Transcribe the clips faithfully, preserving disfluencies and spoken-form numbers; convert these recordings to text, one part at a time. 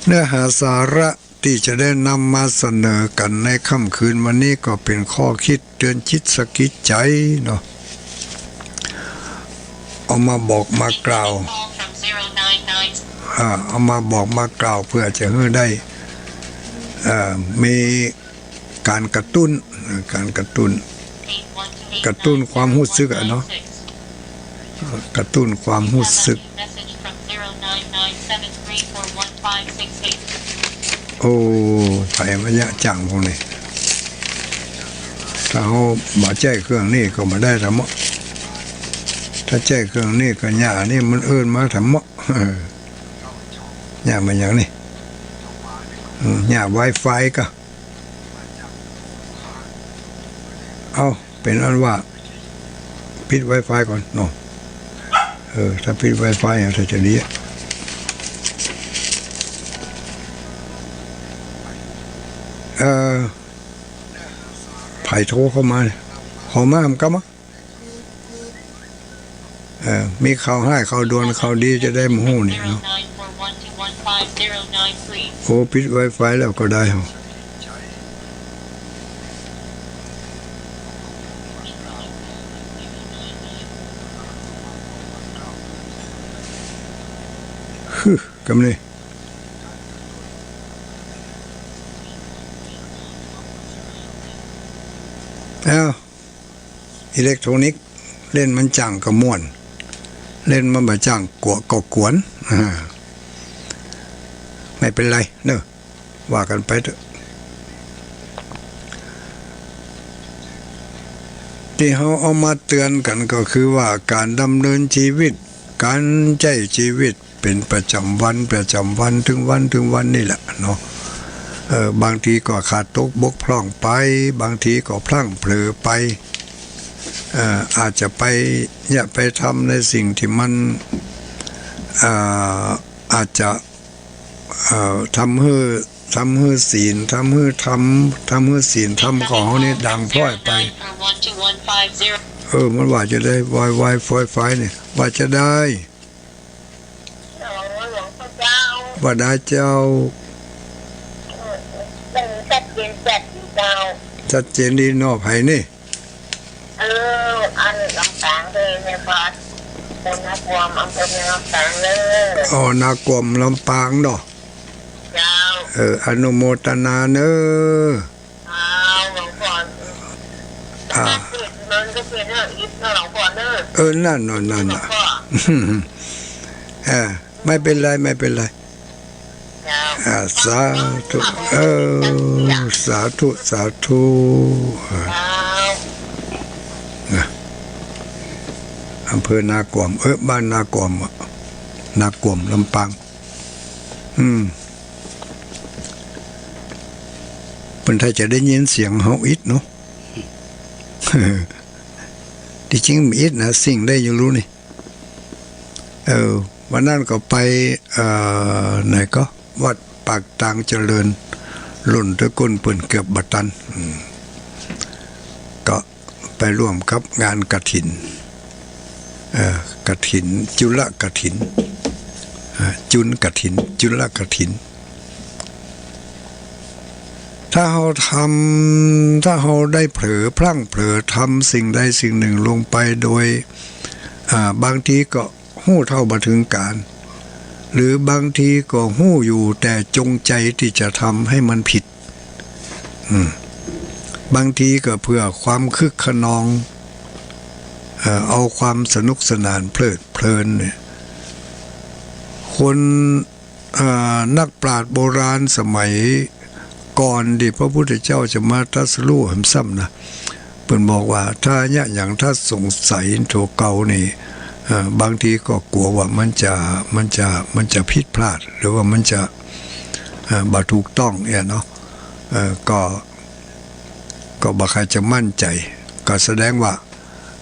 เนื้อหาสาระตี้จะได้นำมาเสนอกั๋นในค่ำคืนวันนี้ก็เป๋นข้อคิดเตือนจิตสะกิดใจ๋เนาะ เอามาบอกมากล่าว อ่า เอามาบอกมากล่าวเพื่อจะหื้อได้ เอ่อ มีก๋านกระตุ้น ก๋านกระตุ้น กระตุ้นความฮู้สึกอะเนาะ กระตุ้นความฮู้สึก โอ้ ไผมาเยียะจังพวกนี้ ถ้าเฮาบ่ใจ๊เครื่องนี้ก็บ่ได้ธรรมะ ถ้าใจ๊เครื่องนี้ก็เยียะ อันนี้มันเอิ้นมาธรรมะ เออ เยียะมาอย่างนี้ อืม เยียะไวไฟก็ เอ้า เป๋นอันว่า ปิดไวไฟก่อนเนาะ เออ ถ้าปิดไวไฟอะ ถ้าจะดีอะ เอ่อ ไผโทรเข้ามาเนี่ย เข้ามา มันก็มา เออ มีข่าวฮ้าย ข่าวด่วน ข่าวดีจะได้มาฮู้นี่เนาะ โอ้ ปิดไวไฟแล้วก็ได้เหรอ ฮึ กำนี้ เอ้า อิเล็กโทรนิกส์ เล่นมันจ้างก็ม่วน เล่นมันบ่จ้างกั๋วก็กวน อ่า ไม่เป๋นไรเนาะ ว่ากั๋นไปเต๊อะ ตี้เฮาเอามาเตือนกั๋นก็คือว่าก๋านดำเนินจีวิต ก๋านใจ๊จีวิตเป๋นประจ๋ำวัน ประจ๋ำวัน เถิงวัน เถิงวันนี่แหละเนาะ เอ่อ บางทีก็ขาดตกบกพร่องไป บางทีก็พลั้งเผลอไป เอ่อ อาจจะไป เยียะไปทำในสิ่งตี้มัน เอ่อ อาจจะ เอ่อ ทำหื้อ ทำหื้อศีล ทำหื้อธรรม ทำหื้อศีลธรรมของเฮานี่ด่างพร้อยไป เออ มันว่าจะได้ ไวไฟ ไวไฟนี่ ว่าจะได้ อ๋อ หลวงพ่อเจ้า ว่าได้เจ้า มันชัดเจนแจ๋วดีเจ้า ชัดเจนดีเนาะ ไผนี่ เออ อันลำปางเลยเนี่ย พอคนนากวม อำเภอเมืองลำปางเลย อ๋อ นากวมลำปางเนาะ เจ้า เออ อนุโมทนาเนอะ เจ้า หลวงพ่อ อ่า เนอะ อิดเนอะ หลวงพ่อเนอะ เออ นั่นน่ะ นั่นน่ะ หลวงพ่อ เออ ไม่เป๋นไร ไม่เป๋นไร อ่า สาธุ เออ สาธุ สาธุ อ่า นะ อำเภอนากวม เออ บ้านนากวมอะ นากวม ลำปาง อืม เปิ้นถ้าจะได้ยินเสียงเฮาอิดเนาะ ตี้จริงบ่อิดนะ ซิ่งได้อยู่ฮู้นี่ เออ วันนั้นก็ไป เอ่อ ไหนก็ วัดปากตางเจริญ ล่นตะก้นเปิ้นเกือบบ่ตัน อืม ก็ไปร่วมกับงานกฐิน เอ่อ กฐิน จุลกฐิน อ่า จุลกฐิน จุลกฐิน ถ้าเฮาทำ ถ้าเฮาได้เผลอ พลั้งเผลอทำสิ่งใดสิ่งหนึ่งลงไปโดย อ่า บางทีก็ฮู้เท่าบ่ถึงการ หรือบางทีก็ฮู้อยู่แต่จงใจตี้จะทำให้มันผิด อืม บางทีก็เพื่อความคึกคะนอง เอ่อ เอาความสนุกสนานเพลิดเพลินเนี่ย คน อ่า นักปราชญ์โบราณสมัยก่อนตี้พระพุทธเจ้าจะมาตรัสรู้แหมซ้ำนะ เปิ้นบอกว่าถ้าเยียะหยังถ้าสงสัยตั๋วเก่านี่ เอ่อ บางทีก็กั๋วว่ามันจะ มันจะ มันจะผิดพลาด หรือว่ามันจะ เอ่อ บ่ถูกต้องเนี่ยเนาะ เอ่อ ก็ ก็บ่ใค่จะมั่นใจ๋ ก็แสดงว่า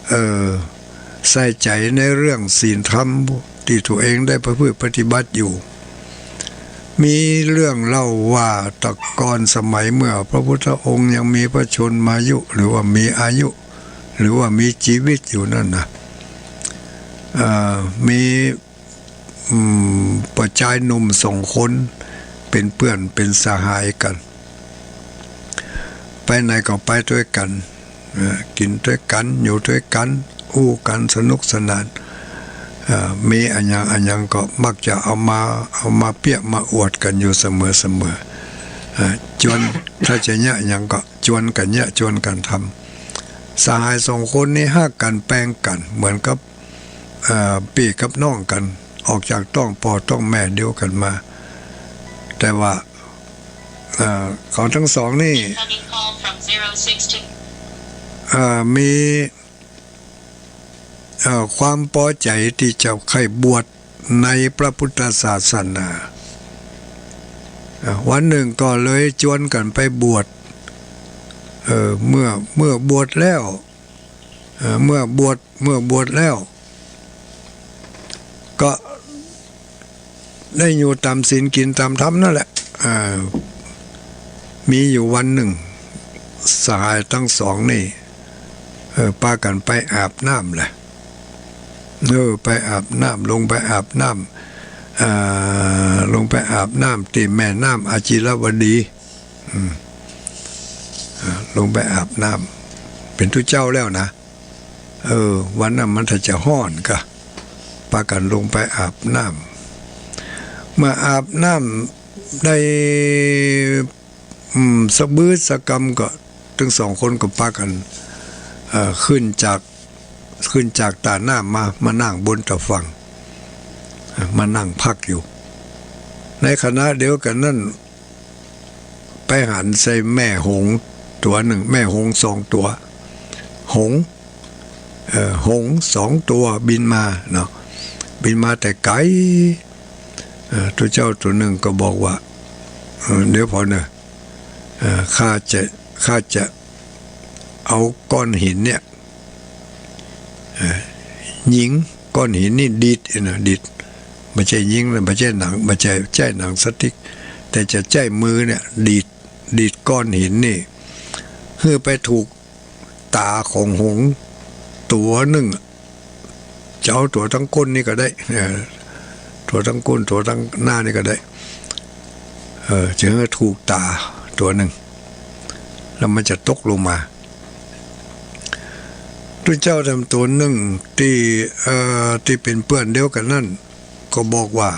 เอ่อ ใส่ใจ๋ในเรื่องศีลธรรมตี้ตั๋วเองได้ประพฤติปฏิบัติอยู่ มีเรื่องเล่าว่าแต่ก่อนสมัยเมื่อพระพุทธองค์ยังมีพระชนมายุ หรือว่ามีอายุ หรือว่ามีจีวิตอยู่นั่นนะ เอ่อ มี อืม ป้อจายหนุ่มสองคน ไป เป็นเปื้อนเป็นสหายกั๋น ไปไหนก็ไปตวยกั๋น เอ่อ กิ๋นตวยกั๋น อยู่ตวยกั๋น อู้กั๋น สนุกสนาน เอ่อ มีอะหยังอะหยังก็มักจะเอามา เอามาเปี้ยมาอวดกั๋นอยู่เสมอๆ เอ่อ จวน ถ้าจะเยียะหยังก็จวนกั๋นเยียะ จวนกั๋นทำ สหายสองคนนี้ฮักกั๋นแปงกั๋น เหมือนกับ เอ่อ ปี้กับน้องกั๋น ออกจากต๊องป้อต๊องแม่เดียวกั๋นมา แต่ว่า เอ่อ เขาตังสองนี่ Incoming call from zero six two เอ่อ มี เอ่อ ความปอใจ๋ตี้จะใค่บวชในพระพุทธศาสนา เอ่อ วันนึ่งก็เลยจวนกั๋นไปบวช เอ่อ เมื่อ เมื่อบวชแล้ว เอ่อ เมื่อบวช เมื่อบวชแล้ว ก็ได้อยู่ต๋ามศีลกิ๋นต๋ามธรรมนั่นแหละ เอ่อ มีอยู่วันนึ่ง สหายตังสองนี่ เอ่อ ปากั๋นไปอาบน้ำแหละ เออ ไปอาบน้ำ ลงไปอาบน้ำ เอ่อ ลงไปอาบน้ำตี้แม่น้ำอจิรวดี อืม อ่า ลงไปอาบน้ำ เป๋นตุ๊เจ้าแล้วนะ เออ วันนั้นมันถ้าจะฮ้อนก็ ปากั๋นลงไปอาบน้ำ เมื่ออาบน้ำได้ อืม สะบื้อสะกำก็ ตึงสองคนก็ปากั๋น เอ่อ ขึ้นจาก ขึ้นจากต๋าน้ำมา มานั่งบนตะฝั่ง เอ่อ มานั่งพักอยู่ ในขณะเดียวกั๋นนั้น ไปหันใส่แม่หงส์ตั๋วนึ่ง แม่หงส์สองตั๋ว หงส์ เอ่อ หงส์สองตั๋วบินมาเนาะ บินมาแต่ไก๋ เอ่อ ตุ๊เจ้าตั๋วนึ่งก็บอกว่า เอ่อ เดี๋ยวผ่อเน่อ เอ่อ ข้าจะ ข้าจะเอาก้อนหินเนี่ย เอ่อ ยิงก้อนหินนี่ดีดนะ ดีด บ่ใจ้ยิงนะ บ่ใจ้หนัง บ่ใจ้ ใจ้หนังสติ๊ก แต่จะใจ้มือเนี่ย ดีด ดีดก้อนหินนี่ หื้อไปถูกต๋าของหงส์ตั๋วนึ่ง จะเอาตั๋วตังก้นนี่ก็ได้ เออ ตั๋วตังก้น ตั๋วตังหน้านี่ก็ได้ เออ จะหื้อถูกต๋าตั๋วนึ่ง แล้วมันจะตกลงมา ตุ๊เจ้าธรรมตั๋วนึ่งตี้ เอ่อ ตี้เป๋นเปื้อนเดียวกั๋นนั้น ก็บอกว่า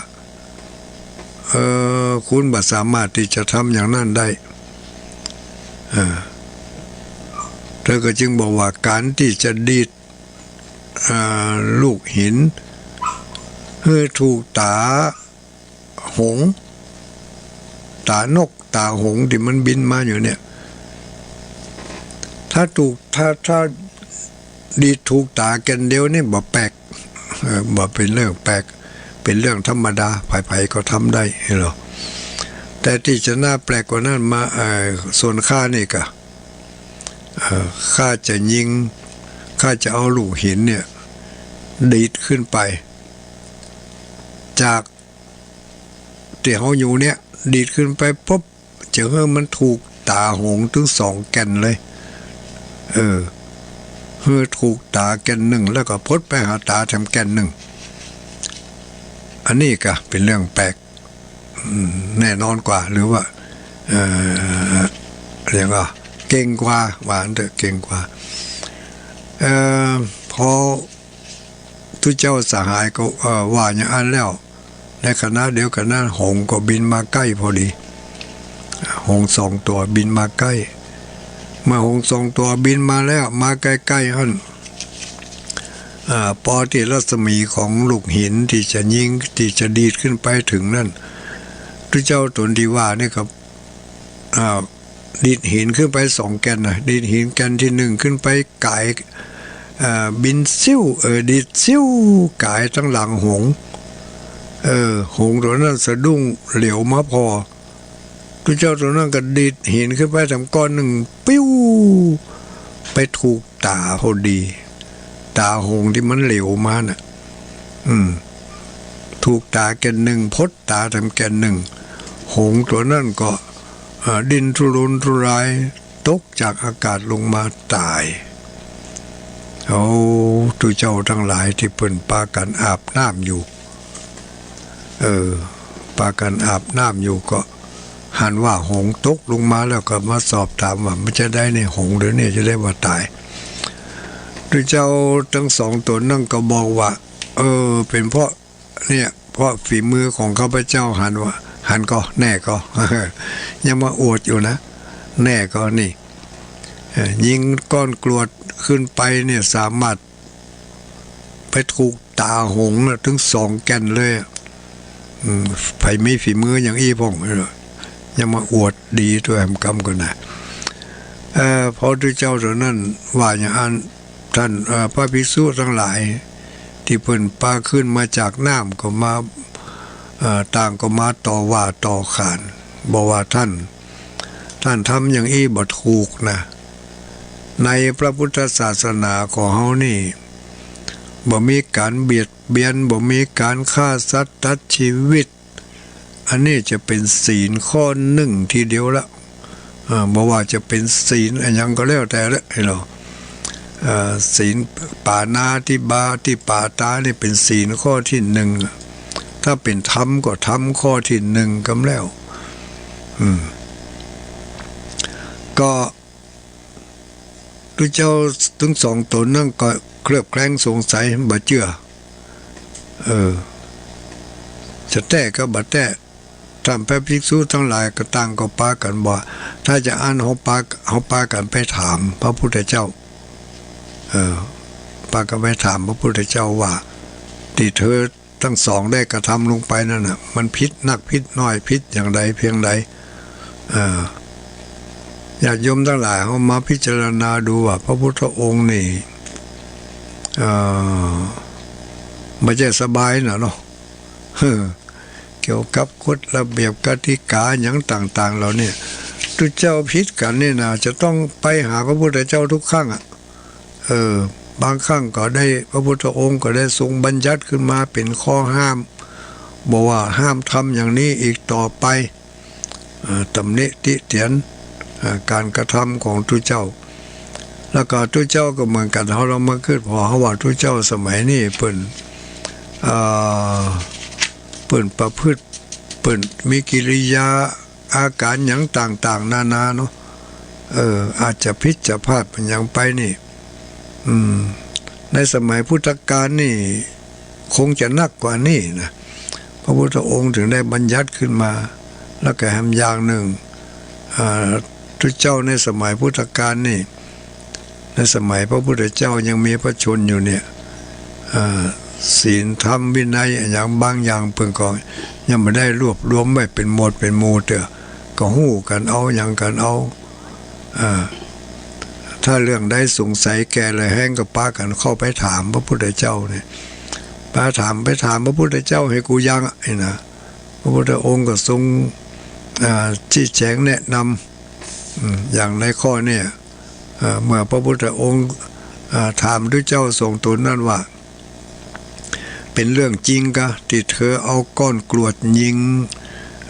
เอ่อ คุณบ่สามารถตี้จะทำอย่างนั้นได้ เอ่อ เธอก็จึงบอกว่าก๋านตี้จะดีด เอ่อ ลูกหิน หื้อถูกต๋าหงส์ ต๋านก ต๋าหงส์ตี้มันบินมาอยู่เนี่ย ถ้าถูก ถ้า ถ้าดีดถูกต๋าแก่นเดียวนี่บ่แปลก เอ่อ บ่เป๋นเรื่องแปลก เป๋นเรื่องธรรมดา ใผๆ ก็ทำได้ หันก่อ แต่ตี้จะน่าแปลกกว่านั้นมา เอ่อ ส่วนข้านี่ก่ะ เอ่อ ข้าจะยิง ข้าจะเอาลูกหินเนี่ย ดีดขึ้นไป จากตี้เฮาอยู่เนี่ย ดีดขึ้นไปปุ๊บ จะหื้อมันถูกต๋าหงส์ตึงสองแก่นเลย เออ หื้อถูกต๋าแก่นนึ่ง แล้วก็พดไปหาต๋าแถมแก่นนึ่ง อันนี้ก่ะเป๋นเรื่องแปลก อืม แน่นอนกว่า หรือว่า เอ่อ เรียกว่าเก่งกว่า ว่าอั้นเต๊อะ เก่งกว่า เอ่อ พอตุ๊เจ้าสหายก็ เอ่อ ว่าอย่างอั้นแล้ว ในขณะเดียวกั๋นนั้น หงส์ก็บินมาใก้พอดี หงส์สองตั๋วบินมาใก้ เมื่อหงส์สองตั๋วบินมาแล้ว มาใก้ๆ หั้น อ่า ปอตี้รัศมีของลูกหินตี้จะยิง ตี้จะดีดขึ้นไปเถิงนั้น ตุ๊เจ้าต๋นตี้ว่านี่ก็ อ่า ดีดหินขึ้นไปสองแก่นนะ ดีดหินแก่นตี้นึ่งขึ้นไปก๋าย อ่า บินซิ่ว เออ ดีดซิ่วก๋ายตังหลังหงส์ เออ หงส์ตั๋วนั้นสะดุ้งเหลียวมาผ่อ ตุ๊เจ้าตั๋วนั้นก็ดีดหินขึ้นไปแถมก้อนนึ่ง ปิ้ว ไปถูกต๋าพอดี ต๋าหงส์ตี้มันเหลียวมาน่ะ อืม ถูกต๋าแก่นนึ่ง พดต๋าแถมแก่นนึ่ง หงส์ตั๋วนั้นก็ เอ่อ ดิ้นทุรนทุราย ตกจากอากาศลงมาต๋าย โอ้ ตุ๊เจ้าตังหลายตี้เปิ้นปากั๋นอาบน้ำอยู่ เออ ปากั๋นอาบน้ำอยู่ก็ หันว่าหงส์ตกลงมาแล้วก็มาสอบถามว่ามันจะใดนี่ หงส์เดี๋ยวนี้จะใดว่าต๋าย ตุ๊เจ้าตึงสองต๋นนั้นก็บอกว่า เออ เป๋นเพราะเนี่ย เพราะฝีมือของข้าพเจ้า หันว่า หันก่อ แน่ก่อ ยังมาอวดอยู่นะ แน่ก่อนี่ เอ่อ ยิงก้อนกรวดขึ้นไปเนี่ย สามารถไปถูกต๋าหงส์น่ะ ตึงสองแก่นเลยอะ อืม ใผมีฝีมืออย่างอี้พ่อง ยังมาอวดดีตวย กำก่อนนะ เอ่อ พอตุ๊เจ้าต๋นนั้นว่าอย่างอั้น ท่าน เอ่อ พระภิกษุตังหลาย ตี้เปิ้นปาขึ้นมาจากน้ำก็มา เอ่อ ต่างก็มาต่อว่าต่อขาน บอกว่าท่าน ท่านทำอย่างอี้บ่ถูกนะ ในพระพุทธศาสนาของเฮานี่ บ่มีก๋านเบียดเบียน บ่มีก๋านฆ่าสัตว์ตัดชีวิต อันนี้จะเป๋นศีลข้อนึ่งทีเดียวละ เอ่อ บ่ว่าจะเป๋นศีลอะหยังก็แล้วแต่ละ ไอ้เนาะ เอ่อ ศีลปาณาติบาต ปาตานี่เป๋นศีลข้อตี้นึ่ง ถ้าเป๋นธรรมก็ธรรมข้อตี้นึ่งกำแล้ว อืม ก็ ตุ๊เจ้าตึงสองต๋นนั้นก็เคลือบแคลงสงสัย บ่เจื้อ เออ จะแต๊ก็บ่แต๊ ท่านพระภิกษุตังหลายก็ต่างก็ปากั๋นว่า ถ้าจะอั้นเฮาปา เฮาปากั๋นไปถามพระพุทธเจ้า เออ ปากั๋นไปถามพระพุทธเจ้าว่า ตี้เธอตึงสองได้กระทำลงไปนั้นน่ะ มันผิดนักผิดน้อย ผิดอย่างใดเพียงใด เอ่อ ญาติโยมตังหลาย เฮามาพิจารณาดูว่าพระพุทธองค์นี่ เอ่อ บ่ใจ้สบายนะเนาะ เออ เกี่ยวกับกฎระเบียบกติกาหยังต่างๆ เหล่านี้ ตุ๊เจ้าผิดกั๋นนี่นะ จะต้องไปหาพระพุทธเจ้าทุกครั้งอะ เออ บางครั้งก็ได้ พระพุทธองค์ก็ได้ทรงบัญญัติขึ้นมาเป๋นข้อห้าม บอกว่าห้ามทำอย่างนี้อีกต่อไป เอ่อ ตำหนิติเตียน เอ่อ ก๋านกระทำของตุ๊เจ้า แล้วก็ตุ๊เจ้าก็เหมือนกั๋น เฮาลองมาคิดผ่อ เฮาว่าตุ๊เจ้าสมัยนี้เปิ้น เอ่อ เปิ้นประพฤติ เปิ้นมีกิริยา อาก๋ารหยังต่างๆ นานาเนาะ เออ อาจจะผิดจะพลาดเป๋นหยังไปนี่ อืม ในสมัยพุทธกาลนี่ คงจะนักกว่านี้นะ พระพุทธองค์ถึงได้บัญญัติขึ้นมา แล้วก็แหมอย่างนึ่ง อ่า ตุ๊เจ้าในสมัยพุทธกาลนี่ ในสมัยพระพุทธเจ้ายังมีพระชนม์อยู่เนี่ย อ่า ศีลธรรมวินัยอะหยังบางอย่างเปิ้นก็ยังบ่ได้รวบรวมไว้เป๋นหมวดเป๋นหมู่เตื้อ ก็ฮู้กั๋นเอาหยังกั๋นเอา อ่า ถ้าเรื่องใดสงสัยแก่แฮงก็ปากั๋นเข้าไปถามพระพุทธเจ้าเนี่ย ปาถาม ไปถามพระพุทธเจ้าหื้อกูยังอะ ไอ้นะ พระพุทธองค์ก็ทรง อ่า ชี้แจงแนะนำ อืม อย่างในข้อเนี่ย อ่า เมื่อพระพุทธองค์ อ่า ถามตุ๊เจ้าสองต๋นนั้นว่า เป๋นเรื่องจริงกา ตี้เธอเอาก้อนกรวดยิง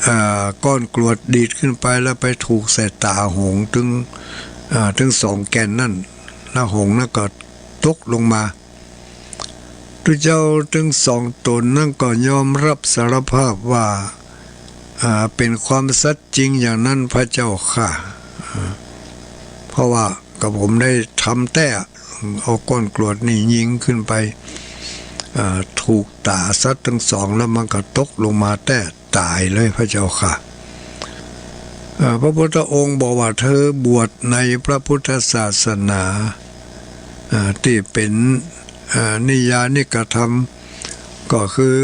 อ่า ก้อนกรวดดีดขึ้นไปแล้วไปถูกใส่ต๋าหงส์ตึง อ่า ตึงสองแก่นนั้น แล้วหงส์นั้นก็ตกลงมา ตุ๊เจ้าตึงสองต๋นนั้นก็ยอมรับสารภาพว่า อ่า เป๋นความสัตย์จริงอย่างนั้นพระเจ้าข้า อ่า เพราะว่ากระผมได้ทำแต๊ เอาก้อนกรวดนี่ยิงขึ้นไป อ่า ถูกต๋าสัตว์ตึงสองแล้วมันก็ตกลงมาแต๊ต๋ายเลยพระเจ้าข้า เอ่อ พระพุทธองค์บอกว่าเธอบวชในพระพุทธศาสนา อ่า ตี้เป๋น อ่า นิยานิกธรรม ก็คือ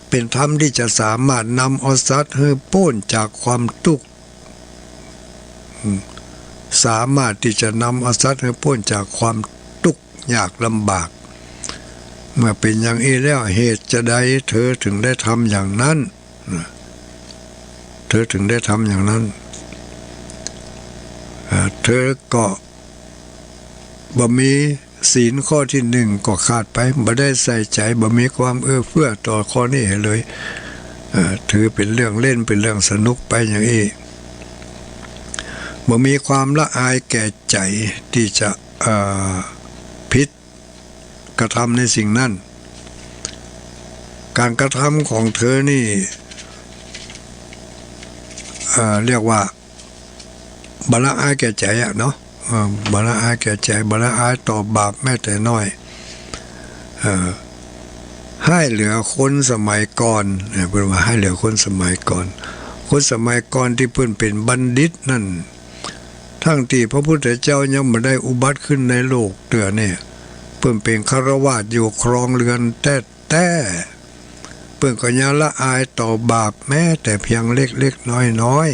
เป๋นธรรมตี้จะสามารถนำเอาสัตว์หื้อป๊นจากความตุ๊กข์ อืม สามารถตี้จะนำเอาสัตว์หื้อป๊นจากความตุ๊กข์ยากลำบาก เมื่อเป๋นอย่างอี้แล้ว เหตุจะใดเธอถึงได้ทำอย่างนั้น เธอถึงได้ทำอย่างนั้น อ่า เธอก็บ่มี ศีลข้อตี้นึ่งก็ขาดไป บ่ได้ใส่ใจ๋ บ่มีความเอื้อเฟื้อต่อข้อนี้หื้อเลย เอ่อ ถือเป๋นเรื่องเล่น เป๋นเรื่องสนุกไปอย่างอี้ บ่มีความละอายแก่ใจ๋ตี้จะ เอ่อ ผิดกระทำในสิ่งนั้น ก๋านกระทำของเธอนี่ เอ่อ เรียกว่า บ่ละอายแก่ใจ๋อะเนาะ เอ่อ บ่ละอายแก่ใจ๋ บ่ละอายต่อบาปแม้แต่น้อย เอ่อ ฮ้ายเหลือคนสมัยก่อน เอ่อ เปิ้นว่าฮ้ายเหลือคนสมัยก่อน คนสมัยก่อนตี้เปิ้นเป๋นบัณฑิตนั้น ตึงตี้พระพุทธเจ้ายังบ่ได้อุบัติขึ้นในโลกเตื้อเนี่ย เปิ้นเป๋นฆราวาสอยู่ครองเฮือนแต๊ๆ เปิ้นก็ยังละอายต่อบาปแม้แต่เพียงเล็กๆ น้อย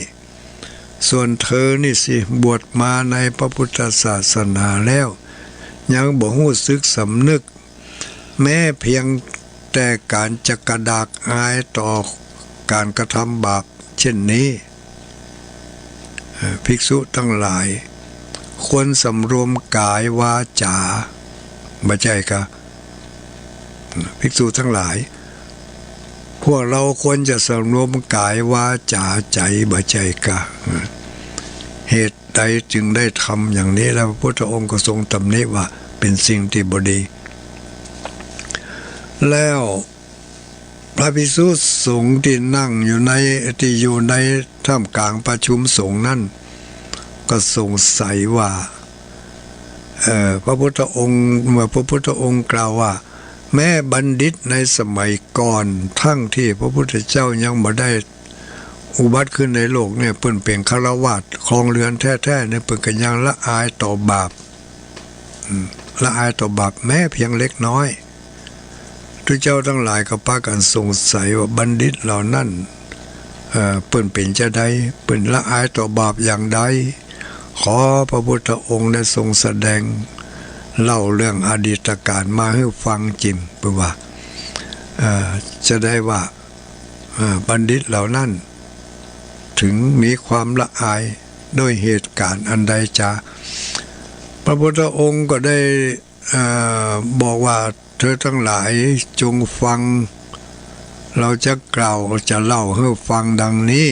ๆ ส่วนเธอนี่สิ บวชมาในพระพุทธศาสนาแล้ว ยังบ่ฮู้สึกสำนึก แม้เพียงแต่ก๋านจะกระดากอายต่อก๋านกระทำบาปเช่นนี้ เอ่อ ภิกษุตังหลาย ควรสำรวมก๋ายวาจ๋า บ่ใจ้กา ภิกษุตังหลาย พวกเฮาควรจะสำรวมก๋ายวาจ๋าใจ๋ บ่ใจ้กา เหตุใดจึงได้ทำอย่างนี้ แล้วพระพุทธองค์ก็ทรงตำหนิว่าเป๋นสิ่งตี้บ่ดี แล้วพระภิกษุสงฆ์ตี้นั่งอยู่ใน ตี้อยู่ในท่ามกลางประชุมสงฆ์นั้น ก็สงสัยว่า เอ่อ พระพุทธองค์ เมื่อพระพุทธองค์กล่าวว่า แม้บัณฑิตในสมัยก่อน ตึงตี้พระพุทธเจ้ายังบ่ได้อุบัติขึ้นในโลกเนี่ย เปิ้นเป๋นฆราวาสครองเฮือนแต๊ๆ เนี่ย เปิ้นก็ยังละอายต่อบาป อืม ละอายต่อบาปแม้เพียงเล็กน้อย ตุ๊เจ้าตังหลายก็ปากั๋นสงสัยว่าบัณฑิตเหล่านั้น เอ่อ เปิ้นเป๋นจาใด เปิ้นละอายต่อบาปอย่างใด ขอพระพุทธองค์ได้ทรงแสดงเล่าเรื่องอดีตก๋านมาหื้อฟังจิ่ม เปิ้นว่า เอ่อ จะได้ว่า เอ่อ บัณฑิตเหล่านั้นถึงมีความละอายด้วยเหตุก๋ารณ์อันใดจา พระพุทธองค์ก็ได้ เอ่อ บอกว่า เธอตังหลายจงฟัง เฮาจะกล่าว จะเล่าหื้อฟังดังนี้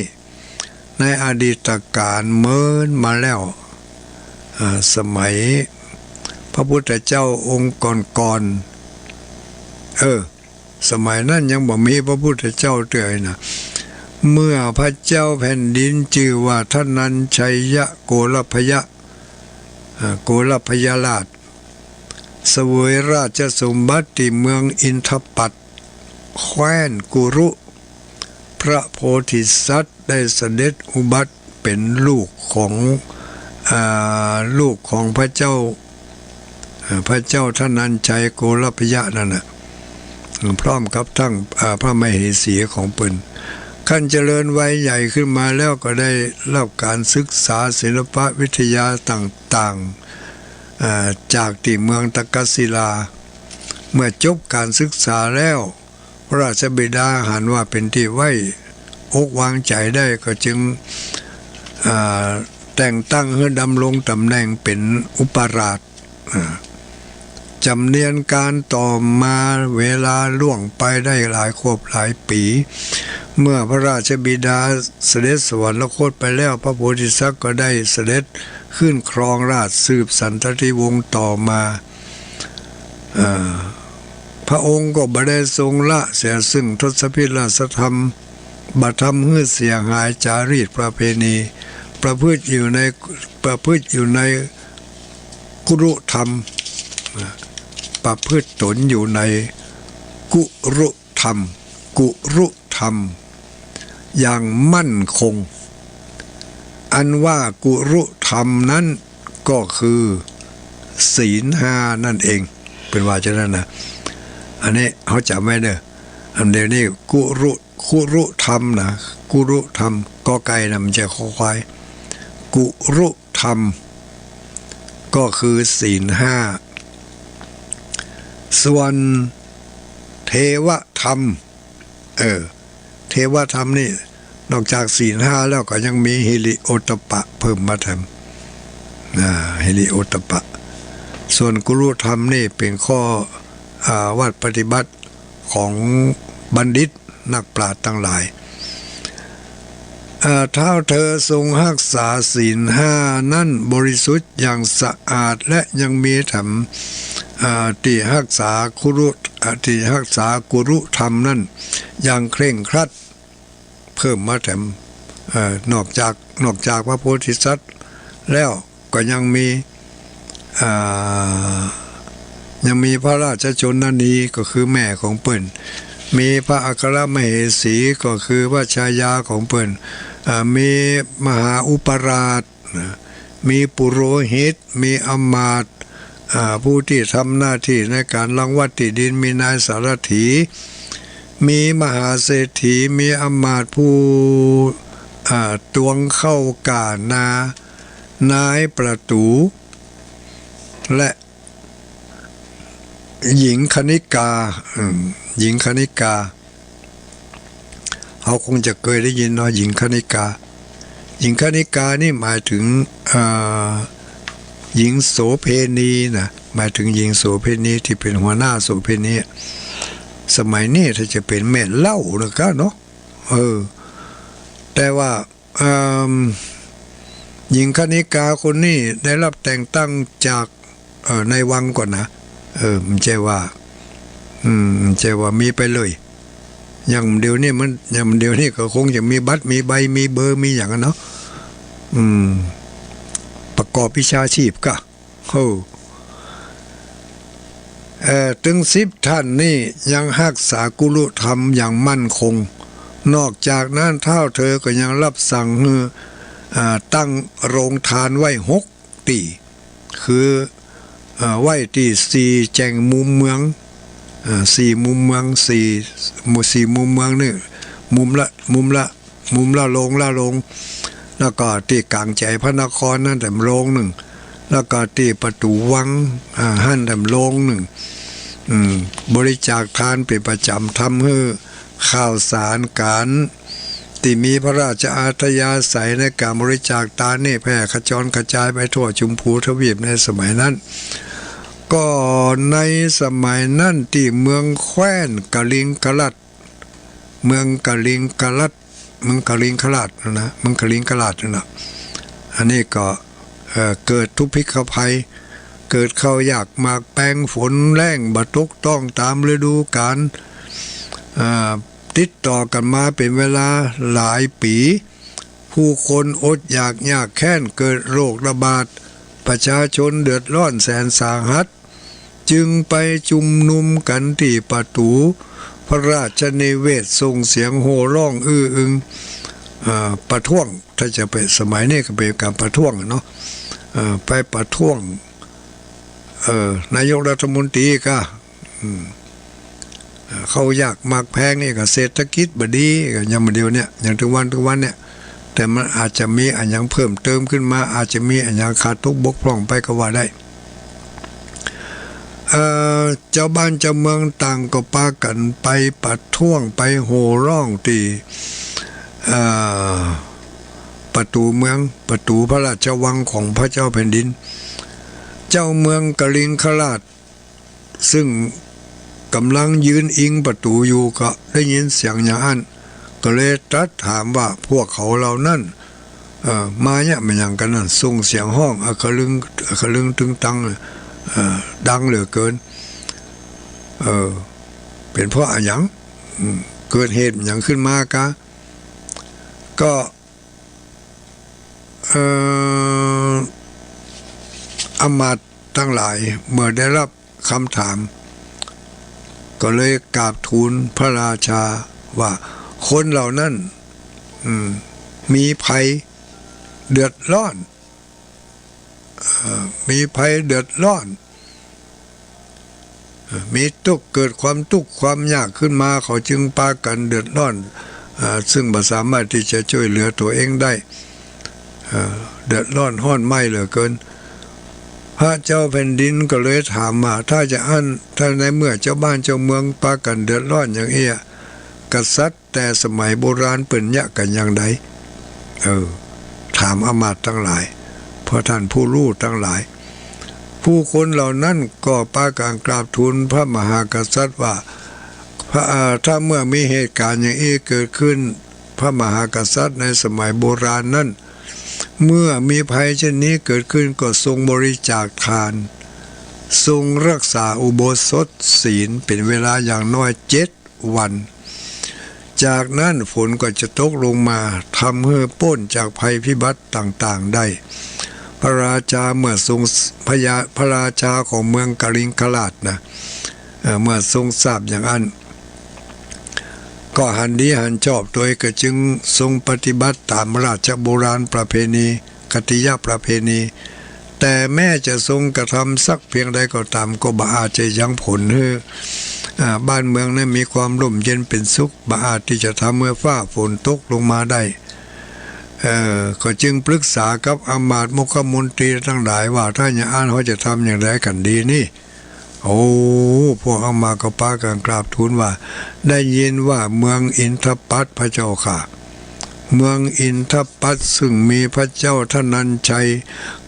ในอดีตก๋านเมินมาแล้ว เอ่อ สมัยพระพุทธเจ้าองค์ก่อนๆ เออ สมัยนั้นยังบ่มีพระพุทธเจ้าเตื้อนะ เมื่อพระเจ้าแผ่นดินจื้อว่าธนัญชัยโกลพยะ เอ่อ โกลพยราช เสวยราชสมบัติตี้เมืองอินทปัต แคว้นกุรุ พระโพธิสัตว์ได้เสด็จอุบัติเป๋นลูกของ อ่า ลูกของพระเจ้า เอ่อ พระเจ้าธนัญชัยโกลพยะนั่นน่ะ พร้อมกับตึง อ่า พระมเหสีของเปิ้น ครั้นเจริญวัยใหญ่ขึ้นมาแล้วก็ได้รับก๋านศึกษาศิลปวิทยาต่างๆ อ่า จากตี้เมืองตักกศิลา เมื่อจบก๋านศึกษาแล้ว พระราชบิดาหันว่าเป๋นตี้ไว้อกวางใจ๋ได้ ก็จึง อ่า แต่งตั้งหื้อดำรงต๋ำแหน่งเป๋นอุปราช อ่า จ๋ำเนียนก๋านต่อมา เวลาล่วงไปได้หลายขวบหลายปี๋ เมื่อพระราชบิดาเสด็จสวรรคตไปแล้ว พระโพธิสัตว์ก็ได้เสด็จขึ้นครองราชย์สืบสันตติวงศ์ต่อมา เอ่อ พระองค์ก็บ่ได้ทรงละเสียซึ่งทศพิธราชธรรม บ่ทำหื้อเสียหายจารีตประเพณี ประพฤติอยู่ใน ประพฤติอยู่ในกุรุธรรม ประพฤติตนอยู่ในกุรุธรรม กุรุธรรม อย่างมั่นคง อันว่ากุรุธรรมนั้นก็คือศีลห้านั่นเอง เปิ้นว่าจานั้นนะ อันนี้เฮาจ๋ำไว้เน่อ อันเดียวนี้กุรุ กุรุธรรมนะ กุรุธรรม กอไก่นะ บ่ใจ้คอควาย กุรุธรรม ก็คือศีลห้า ส่วนเทวธรรม เออ เทวธรรมนี่ นอกจากศีลห้าแล้วก็ยังมีฮิริโอตตัปปะเพิ่มมาแถม อ่า ฮิริโอตตัปปะ ส่วนกุรุธรรมนี่เป๋นข้อ อ่า วัตรปฏิบัติของบัณฑิตนักปราชญ์ตังหลาย อ่า ท้าวเธอทรงฮักษาศีลห้านั้นบริสุทธิ์อย่างสะอาด และยังมีแถม อ่า ตี้ฮักษากุรุ อ่า ตี้ฮักษากุรุธรรมนั้นอย่างเคร่งครัด เพิ่มมาแถม เอ่อ นอกจาก นอกจากพระโพธิสัตว์แล้วก็ยังมี อ่า ยังมีพระราชชนนีก็คือแม่ของเปิ้น มีพระอัครมเหสีก็คือพระชายาของเปิ้น อ่า มีมหาอุปราชนะ มีปุโรหิต มีอำมาตย์ อ่า ผู้ตี้ทำหน้าตี้ในก๋านรังวัดตี้ดิน มีนายสารถี มีมหาเศรษฐี มีอำมาตย์ผู้ อ่า ตวงเข้าก่านา นายประตู๋ และหญิงคณิกา อืม หญิงคณิกา เฮาคงจะเกยได้ยินเนาะ หญิงคณิกา หญิงคณิกานี่หมายเถิง อ่า หญิงโสเภณีนะ หมายเถิงหญิงโสเภณีตี้เป๋นหัวหน้าโสเภณี สมัยนี้ถ้าจะเป๋นแม่เหล้านะกะเนาะ เออ แต่ว่า เอิ่ม หญิงคณิกาคนนี้ได้ฮับแต่งตั้งจาก เอ่อ ในวังก่อนนะ เออ บ่ใจ้ว่า อืม บ่ใจ้ว่ามีไปเลย อย่างเดี๋ยวนี้มัน อย่างเดี๋ยวนี้ก็คงจะมีบัตร มีใบ มีเบอร์ มีหยังอะเนาะ อืม ประกอบวิชาชีพกะ โอ้ เอ่อ ตึงสิบท่านนี้ยังฮักษากุลุธรรมอย่างมั่นคง นอกจากนั้นท้าวเธอก็ยังฮับสั่งหื้อ อ่า ตั้งโรงทานไว้หกตี้ คือ เอ่อ ไว้ตี้สี่แจ่งมุมเมือง เอ่อ สี่มุมเมือง สี่ มุม สี่มุมเมืองนี่ มุมละ มุมละ มุมละโรงละโรง แล้วก็ตี้ก๋างใจ๋พระนครหั้นแหมโรงนึ่ง แล้วก็ตี้ประตู๋วัง อ่า หั้นแหมโรงนึ่ง อืม บริจาคทานเป๋นประจ๋ำ ทำหื้อข่าวสารก๋านตี้มีพระราชอัธยาศัยในก๋านบริจาคตานนี่แพร่ขจรกระจายไปทั่วชมพูทวีปในสมัยนั้น ก็ในสมัยนั้นตี้เมืองแคว้นกลิงคราช เมืองกลิงคราช เมืองกลิงคราชนะ เมืองกลิงคราชนั่นนะ อันนี้ก็ เอ่อ เกิดทุพพิกภัย เกิดข้าวยากหมากแพง ฝนแล้งบ่ตกต้องต๋ามฤดูก๋าล อ่า ติดต่อกั๋นมาเป๋นเวลาหลายปี๋ ผู้คนอดอยากยากแค้น เกิดโรคระบาด ประชาชนเดือดร้อนแสนสาหัส จึงไปชุมนุมกั๋นตี้ประตู๋พระราชนิเวศน์ ส่งเสียงโห่ฮ้องอื้ออึง อ่า ประท้วง ถ้าจะเป๋นสมัยนี้ก็เป๋นก๋านประท้วงอะเนาะ เอ่อ ไปประท้วง เอ่อ นายกรัฐมนตรีกะ อืม เอ่อ ข้าวยากหมากแพงนี่กะ เศรษฐกิจบ่ดีกะ อย่างเดี๋ยวนี้ อย่างตึงวัน ตึงวันเนี่ย แต่มันอาจจะมีอะหยังเพิ่มเติมขึ้นมา อาจจะมีอะหยังขาดตกบกพร่องไปก็ว่าได้ เอ่อ จาวบ้านจาวเมืองต่างก็ปากั๋นไปประท้วง ไปโห่ฮ้องตี้ เอ่อ ประตู๋เมือง ประตู๋พระราชวังของพระเจ้าแผ่นดิน เจ้าเมืองกลิงคราช ซึ่งก่ำลังยืนอิงประตู๋อยู่ ก็ได้ยินเสียงอย่างอั้น ก็เลยตรัสถามว่า พวกเขาเหล่านั้น เอ่อ มาเยียะมาหยังกั๋นนั้น ส่งเสียงฮ้องอะคะลึง อะคะลึงตึงตัง เอ่อ ดังเหลือเกิน เอ่อ เป๋นเพราะอะหยัง อืม เกิดเหตุหยังขึ้นมากะ ก็ เอ่อ อำมาตย์ตังหลายเมื่อได้ฮับกำถาม ก็เลยกราบทูลพระราชาว่า คนเหล่านั้น อืม มีภัยเดือดร้อน เอ่อ มีภัยเดือดร้อน เอ่อ มีตุ๊กข์ เกิดความตุ๊กข์ความยากขึ้นมา เขาจึงปากั๋นเดือดร้อน เอ่อ ซึ่งบ่สามารถตี้จะจ้วยเหลือตั๋วเองได้ เอ่อ เดือดร้อนฮ้อนไหม้เหลือเกิน พระเจ้าแผ่นดินก็เลยถามว่า ถ้าจะอั้น ถ้าในเมื่อจาวบ้านจาวเมืองปากั๋นเดือดร้อนอย่างอี้ กษัตริย์ แต่สมัยโบราณเปิ้นเยียะกั๋นอย่างใด เออ ถามอำมาตย์ตังหลาย เพราะท่านผู้ฮู้ตังหลาย ผู้คนเหล่านั้นก็ปากั๋นกราบทูลพระมหากษัตริย์ว่า พระ อ่า ถ้าเมื่อมีเหตุก๋ารณ์อย่างอี้เกิดขึ้น พระมหากษัตริย์ในสมัยโบราณนั้น เมื่อมีภัยเช่นนี้เกิดขึ้นก็ทรงบริจาคทาน ทรงรักษาอุโบสถศีลเป๋นเวลาอย่างน้อยเจ็ดวัน จากนั้นฝนก็จะตกลงมา ทำหื้อป๊นจากภัยพิบัติต่างๆ ได้ พระราชาเมื่อทรง พระยา พระราชาของเมืองกลิงคราชนะ เอ่อ เมื่อทรงทราบอย่างอั้น ก็หันดีหันชอบโตย ก็จึงทรงปฏิบัติต๋ามราชโบราณประเพณี คติยประเพณี แต่แม้จะทรงกระทำสักเพียงใดก็ต๋าม ก็บ่อาจจะยังผลหื้อ อ่า บ้านเมืองนั้นมีความร่มเย็นเป๋นสุข บ่อาจตี้จะทำหื้อฟ้าฝนตกลงมาได้ เอ่อ ก็จึงปรึกษากับอำมาตย์มุขมนตรีตังหลายว่า ถ้าอย่างอั้นเฮาจะทำอย่างใดกั๋นดีนี่ โอ้ พวกอำมาตย์ก็ปากั๋นกราบทูลว่า ได้ยินว่าเมืองอินทปัตตภ์ พระเจ้าข้า เมืองอินทปัตตภ์ซึ่งมีพระเจ้าธนัญชัย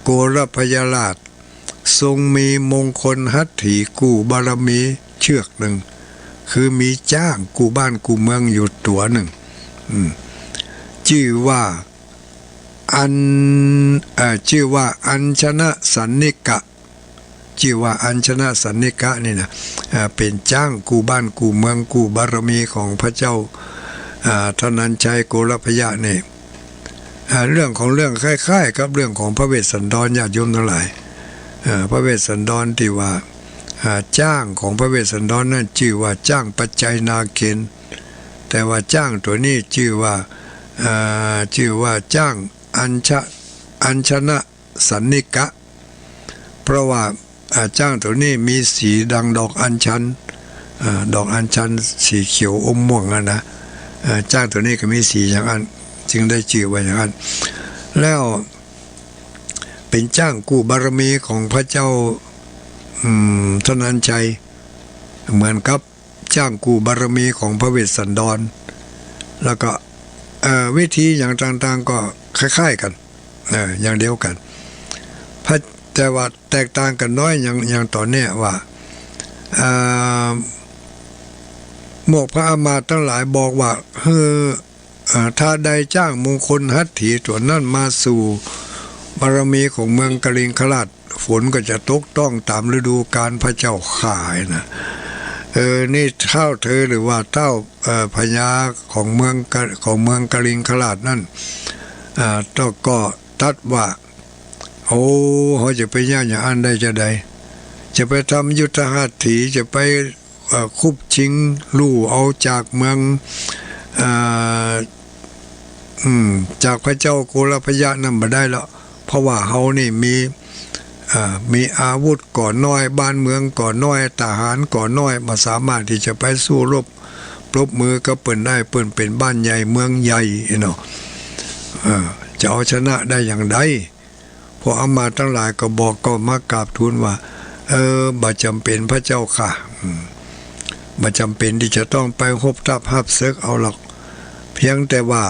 โกรพยราช ทรงมีมงคลหัตถีกู้บารมีเชือกหนึ่ง คือมีจ๊างกู้บ้านกู้เมืองอยู่ตั๋วหนึ่ง อืม จื้อว่าอัญ เอ่อ จื้อว่าอัญชนสันนิกะ จื้อว่าอัญชนสันนิกะนี่นะ อ่า เป๋นจ๊างกู้บ้านกู้เมืองกู้บารมีของพระเจ้า อ่า ธนัญชัยโกรพยะนี่ อ่า เรื่องของเรื่องคล้ายๆ กับเรื่องของพระเวสสันดร ญาติโยมตังหลาย อ่า พระเวสสันดรตี้ว่า อ่า จ๊างของพระเวสสันดรนั้นจื้อว่าจ๊างปัจจัยนาเกณฑ์ แต่ว่าจ๊างตั๋วนี้จื้อว่า อ่า จื้อว่าจ๊างอัญชะ อัญชนสันนิกะ เพราะว่า อ่า จ๊างตั๋วนี้มีสีดังดอกอัญชัน อ่า ดอกอัญชันสีเขียวอมม่วงอะนะ อ่า จ๊างตั๋วนี้ก็มีสีอย่างอั้น จึงได้จื้อว่าอย่างอั้น แล้วเป๋นจ๊างกู้บารมีของพระเจ้า อืม ธนัญชัย เหมือนกับ จ๊างกู้บารมีของพระเวสสันดร แล้วก็ เอ่อ วิธีอย่างต่างๆ ก็คล้ายๆ กั๋น เอ่อ อย่างเดียวกั๋น พระ แต่ว่าแตกต่างกั๋นน้อยอย่าง อย่างตั๋วเนี้ยว่า เอ่อ หมวกพระอำมาตย์ตังหลายบอกว่า หื้อ เอ่อ ถ้าได้จ๊างมงคลหัตถีตั๋วนั้นมาสู่บารมีของเมืองกลิงคราช ฝนก็จะตกต้องต๋ามฤดูกาล พระเจ้าข้านะ เออ นี่ท้าวเธอหรือว่าท้าว เอ่อ พญาของเมืองกะ ของเมืองกลิงคราชนั้น อ่า ก็ตรัสว่า โอ้ เฮาจะไปเยียะอย่างอั้นได้จาใด จะไปทำยุทธหัตถี จะไป เอ่อ คุบชิงลู่เอาจากเมือง เอ่อ อืม จากพระเจ้าโกรพยะนั้นบ่ได้ละ เพราะว่าเฮานี่มี เอ่อ มีอาวุธก็น้อย บ้านเมืองก็น้อย ทหารก็น้อย บ่สามารถตี้จะไปสู้รบปรบมือกับเปิ้นได้ เปิ้นเป๋นบ้านใหญ่เมืองใหญ่เนาะ เอ่อ จะเอาชนะได้อย่างใด พวกอำมาตย์ตังหลายก็บอก ก็มากราบทูลว่า เออ บ่จ๋ำเป๋นพระเจ้าข้า อืม บ่จ๋ำเป๋นตี้จะต้องไปฮบทัพฮับเสิกเอาหรอก เพียงแต่ว่า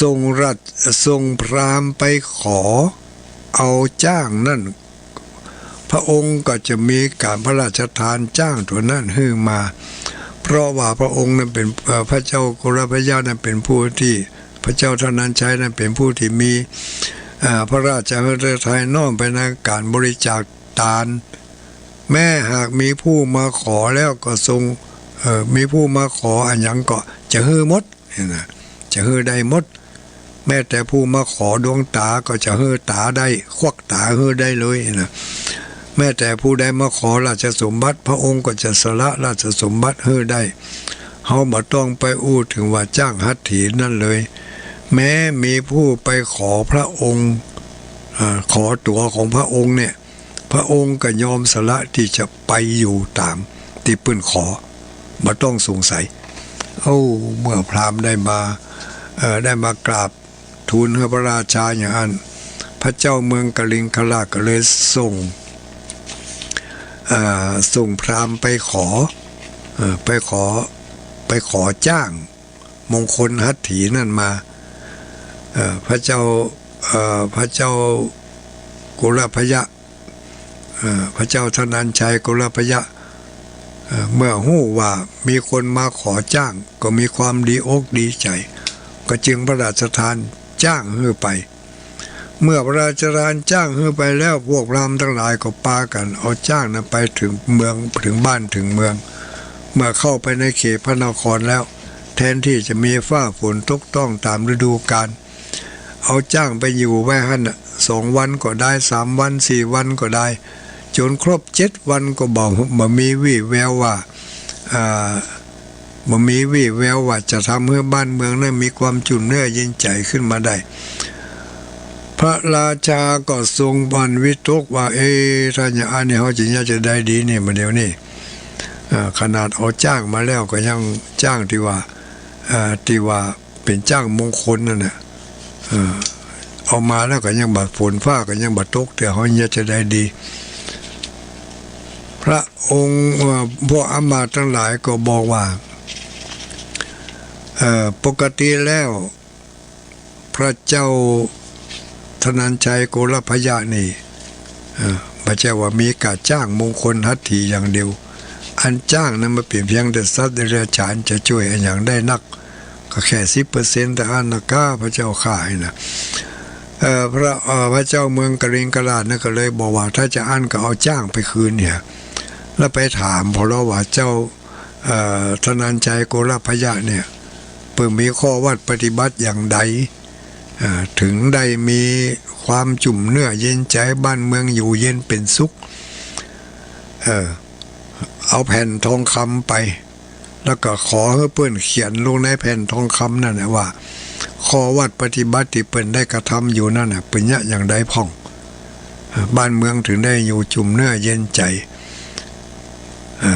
ส่งราช ส่งพราหมณ์ไปขอเอาจ๊างนั้น พระองค์ก็จะมีก๋านพระราชทานจ๊างตั๋วนั้นหื้อมา เพราะว่าพระองค์นั้นเป๋น เอ่อ พระเจ้าโกรพยะนั้นเป๋นผู้ตี้ พระเจ้าธนัญชัยนั้นเป๋นผู้ตี้มี อ่า พระราชหฤทัยน้อมไปในก๋านบริจาคตาน แม้หากมีผู้มาขอแล้วก็ทรง เอ่อ มีผู้มาขออะหยังก็จะหื้อหมด นี่นะ จะหื้อได้หมด แม้แต่ผู้มาขอดวงต๋าก็จะหื้อต๋าได้ ควักต๋าหื้อได้เลยนะ แม้แต่ผู้ใดมาขอราชสมบัติ พระองค์ก็จะสละราชสมบัติหื้อได้ เฮาบ่ต้องไปอู้เถิงว่าจ๊างหัตถีนั้นเลย แม้มีผู้ไปขอพระองค์ อ่า ขอตั๋วของพระองค์เนี่ย พระองค์ก็ยอมสละตี้จะไปอยู่ต๋ามตี้เปิ้นขอ บ่ต้องสงสัย โอ้ เมื่อพราหมณ์ได้มา เอ่อ ได้มากราบทูลหื้อพระราชาอย่างอั้น พระเจ้าเมืองกลิงคราชก็เลยส่ง เอ่อ ส่งพราหมณ์ไปขอ เอ่อ ไปขอ ไปขอจ๊างมงคลหัตถีนั้นมา เอ่อ พระเจ้า เอ่อ พระเจ้าโกรพยะ เอ่อ พระเจ้าธนัญชัยโกรพยะ เอ่อ เมื่อฮู้ว่ามีคนมาขอจ๊าง ก็มีความดีอกดีใจ๋ ก็จึงพระราชทานจ๊างหื้อไป เมื่อพระราชทานจ๊างหื้อไปแล้ว พวกพราหมณ์ตังหลายก็ปากั๋นเอาจ๊างนั้นไปเถิงเมือง เถิงบ้านเถิงเมือง เมื่อเข้าไปในเขตพระนครแล้ว แทนตี้จะมีฟ้าฝนตกต้องต๋ามฤดูกาล เอาจ๊างไปอยู่ไว้หั้นน่ะ สองวันก็ได้ สามวัน สี่วันก็ได้ จ๋นครบเจ็ดวันก็บ่ บ่มีวี่แววว่า อ่า บ่มีวี่แววว่าจะทำหื้อบ้านเมืองนั้นมีความจุ่มเนื้อเย็นใจ๋ขึ้นมาได้ พระราชาก็ทรงหวั่นวิตกว่า เอ๊ะ ถ้าอย่างอั้นนี่เฮาจะ จะใดดีนี่ บ่าเดี่ยวนี้ อ่า ขนาดเอาจ๊างมาแล้วก็ยัง จ๊างตี้ว่า อ่า ตี้ว่าเป๋นจ๊างมงคลนั่นน่ะ เออ เอามาแล้วก็ยังบ่ ฝนฟ้าก็ยังบ่ตก แต่เฮาจะใดดี พระองค์ เอ่อ พวกอำมาตย์ตังหลายก็บอกว่า เอ่อ ปกติแล้ว พระเจ้าธนัญชัยโกรพยะนี่ เอ่อ บ่ใจ้ว่ามีก้าจ๊างมงคลหัตถีอย่างเดียว อันจ๊างนั้นมันเป๋นเพียงแต่สัตว์เดรัจฉาน จะจ้วยอะหยังได้นัก ก็แค่สิบเปอร์เซ็นต์ เต้าอั้นนะก้า พระเจ้าข้า นี่นะ เอ่อ พระ เอ่อ พระเจ้าเมืองกลิงกราดนั่นก็เลยบอกว่า ถ้าจะอั้นก็เอาจ๊างไปคืนเหีย แล้วไปถามเปิ้นลอว่า เจ้า เอ่อ ธนัญชัยโกรพยะเนี่ย เปิ้นมีข้อวัตรปฏิบัติอย่างใด เอ่อ เถิงได้มีความจุ่มเนื้อเย็นใจ๋ บ้านเมืองอยู่เย็นเป๋นสุข เอ่อ เอาแผ่นทองคำไป แล้วก็ขอหื้อเปิ้นเขียนลงในแผ่นทองคำนั่นน่ะว่า ข้อวัตรปฏิบัติตี้เปิ้นได้กระทำอยู่นั่นน่ะ เป๋นเยียะอย่างใดพ่อง เอ่อ บ้านเมืองเถิงได้อยู่จุ่มเนื้อเย็นใจ๋ อ่า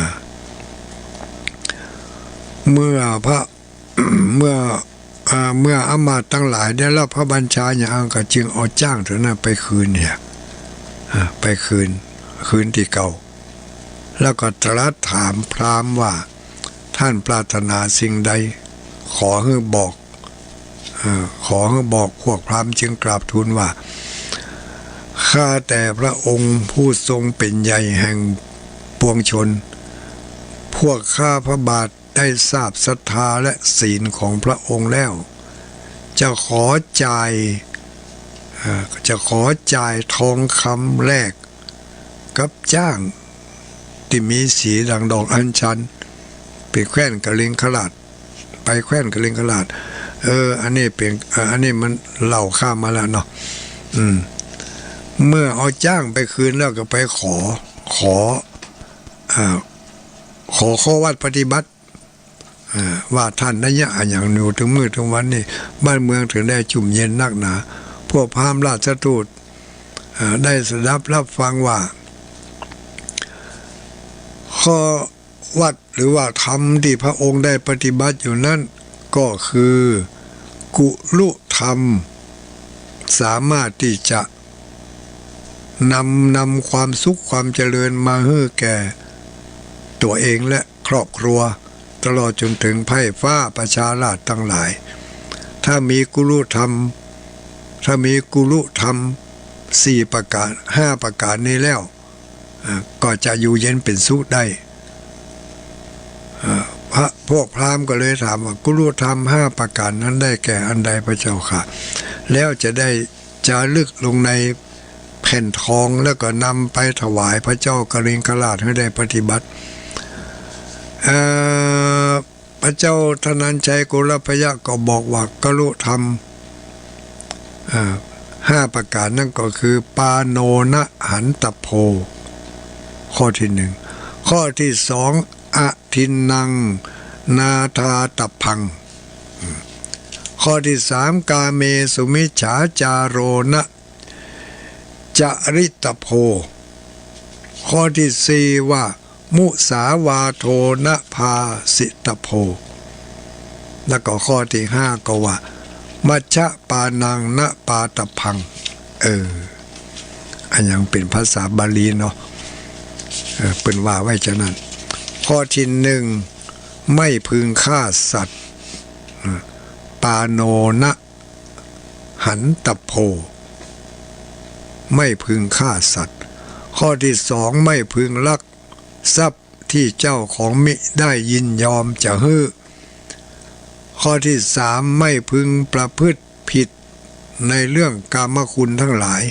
เมื่อพระ เมื่อ อ่า เมื่ออำมาตย์ตังหลายได้รับพระบัญชาอย่างอั้นก็จึงเอาจ๊างโตนั้นไปคืนเหีย อ่า ไปคืน คืนตี้เก่า แล้วก็ตรัสถามพราหมณ์ว่า ท่านปรารถนาสิ่งใด ขอหื้อบอก เอ่อ ขอหื้อบอก พวกพราหมณ์จึงกราบทูลว่า ข้าแต่พระองค์ผู้ทรงเป๋นใหญ่แห่งปวงชน พวกข้าพระบาทได้ทราบศรัทธาและศีลของพระองค์แล้ว จะขอจ่าย เอ่อ จะขอจ่ายทองคำแลกกับจ๊างตี้มีสีดั่งดอกอัญชัน ไปแคว้นกลิงคราด ไปแคว้นกลิงคราด เออ อันนี้เป๋น เอ่อ อันนี้มันเล่าข้ามมาแล้วเนาะ อืม เมื่อเอาจ๊างไปคืนแล้วก็ไปขอ ขอ อ่า ขอข้อวัตรปฏิบัติ อ่า ว่าท่านได้เยียะอะหยังอยู่เถิงมื้อเถิงวันนี้ บ้านเมืองเถิงได้จุ่มเย็นนักหนา พวกพราหมณ์ราชทูต อ่า ได้สดับรับฟังว่า ข้อวัตรหรือว่าธรรมตี้พระองค์ได้ปฏิบัติอยู่นั้น ก็คือกุลุธรรม สามารถตี้จะนำ นำความสุขความเจริญมาหื้อแก่ตั๋วเองและครอบครัว ตลอดจ๋นเถิงไพร่ฟ้าประชาราษฎร์ตังหลาย ถ้ามีกุลุธรรม ถ้ามีกุลุธรรมสี่ประก๋าน ห้าประก๋านนี้แล้ว อ่า ก็จะอยู่เย็นเป๋นสุขได้ อ่า พระ พวกพราหมณ์ก็เลยถามว่า กุลุธรรมห้าประก๋านนั้นได้แก่อันใดพระเจ้าข้า แล้วจะได้จารึกลงในแผ่นทอง แล้วก็นำไปถวายพระเจ้ากลิงคราชหื้อได้ปฏิบัติ เอ่อ พระเจ้าธนัญชัยโกรพยะก็บอกว่า กุลุธรรม อ่า ห้าประก๋านนั้นก็คือ ปาโณนะหันตะโพ ข้อตี้หนึ่ง ข้อตี้สอง อทินนังนาทาตะพัง ข้อตี้สาม กาเมสุมิจฉาจาโรนะ จริตโพ ข้อตี้สี่ว่า มุสาวาโทนะภาสิตโพ แล้วก็ข้อตี้ห้าก็ว่า มัชฌะปานังนะปาตะพัง เออ อันยังเป๋นภาษาบาลีเนาะ เออ เปิ้นว่าไว้จานั้น ข้อตี้หนึ่ง ไม่พึงฆ่าสัตว์ อ่า ปาโณนะ หันตะโพ ไม่พึงฆ่าสัตว์ ข้อตี้สอง ไม่พึงลักทรัพย์ตี้เจ้าของมิได้ยินยอมจะหื้อ ข้อตี้สาม ไม่พึงประพฤติผิดในเรื่องกามคุณทั้งหลาย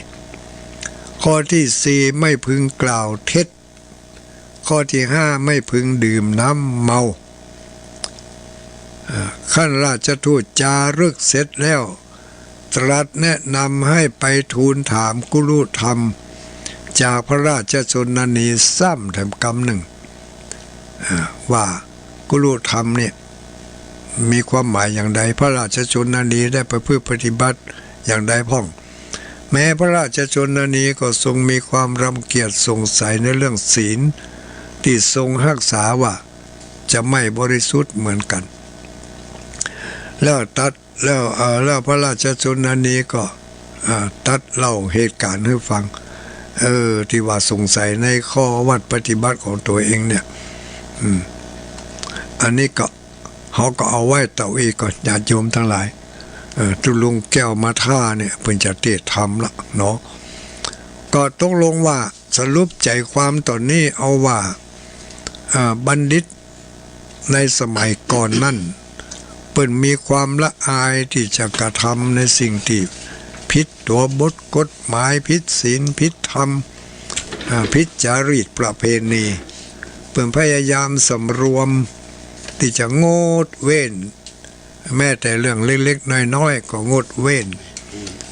ข้อตี้สี่ ไม่พึงกล่าวเท็จ ข้อตี้ห้า ไม่พึงดื่มน้ำเมา ขั้นราชทูตจารึกเสร็จแล้ว ตรัสแนะนำให้ไปทูลถามกุรุธรรม จากพระราชชนนีซ้ำแถมกำนึ่ง อ่า ว่ากุรุธรรมเนี่ยมีความหมายอย่างใด พระราชชนนีได้ประพฤติปฏิบัติอย่างใดพ่อง แม้พระราชชนนีก็ทรงมีความรังเกียจสงสัยในเรื่องศีลที่ทรงฮักษาว่าจะไม่บริสุทธิ์เหมือนกัน แล้วตรัส แล้ว เอ่อ แล้วพระราชชนนีก็ อ่า ตรัสเล่าเหตุการณ์หื้อฟัง เออ ตี้ว่าสงสัยในข้อวัตรปฏิบัติของตั๋วเองเนี่ย อืม อันนี้ก็ เฮาก็เอาไว้เต้าอี้ก่อน ญาติโยมตังหลาย เออ ตุ๊ลุงแก้วมาถ้าเนี่ย เปิ้นจะเตศน์ธรรมละเนาะ ก็ตกลงว่าสรุปใจ๋ความต๋อนนี้เอาว่า เอ่อ บัณฑิต ในสมัยก่อนนั้น เปิ้นมีความละอายตี้จะกระทำในสิ่งตี้ผิดตั๋วบทกฎหมาย ผิดศีล ผิดธรรม อ่า ผิดจารีตประเพณี เปิ้นพยายามสำรวมตี้จะงดเว้น แม้แต่เรื่องเล็กๆ น้อยๆ ก็งดเว้น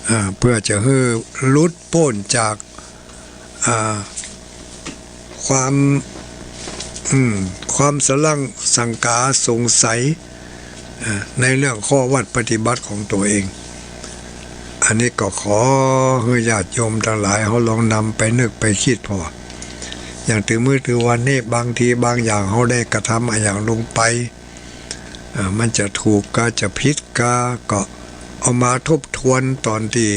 อ่า เพื่อจะหื้อหลุดป๊นจาก อ่า ความ อืม ความสะหลังสังกาสงสัย อ่า ในเรื่องข้อวัตรปฏิบัติของตั๋วเอง อันนี้ก็ขอหื้อญาติโยมตังหลายเฮาลองนำไปนึกไปกึ๊ดผ่อ อย่างตึงมื้อตึงวันนี้ บางทีบางอย่างเฮาได้กระทำอะหยังลงไป อ่า มันจะถูกกาจะผิดกา ก็เอามาทบทวนต๋อนตี้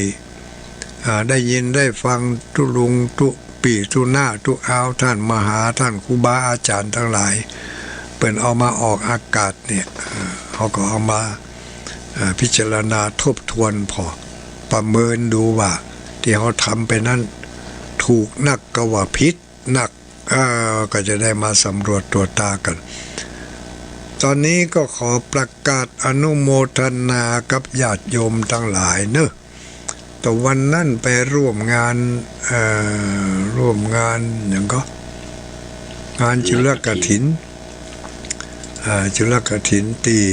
อ่า ได้ยินได้ฟังตุ๊ลุงตุ๊ปี้ตุ๊น้าตุ๊อาว ต้านมหา ต้านครูบาอาจ๋ารย์ตังหลาย เปิ้นเอามาออกอากาศเนี่ย อ่า เฮาก็เอามา อ่า พิจารณาทบทวนผ่อ ประเมินดูว่าตี้เฮาทำไปนั้นถูกนักกาว่าผิดนัก เอ่อ ก็จะได้มาสำรวจตั๋วต๋ากั๋น ต๋อนนี้ก็ขอประกาศอนุโมทนากับญาติโยมตังหลายเนาะ ต๋อนวันนั้นไปร่วมงาน เอ่อ ร่วมงานหยังก็ งานจุลกฐิน อ่า จุลกฐินตี้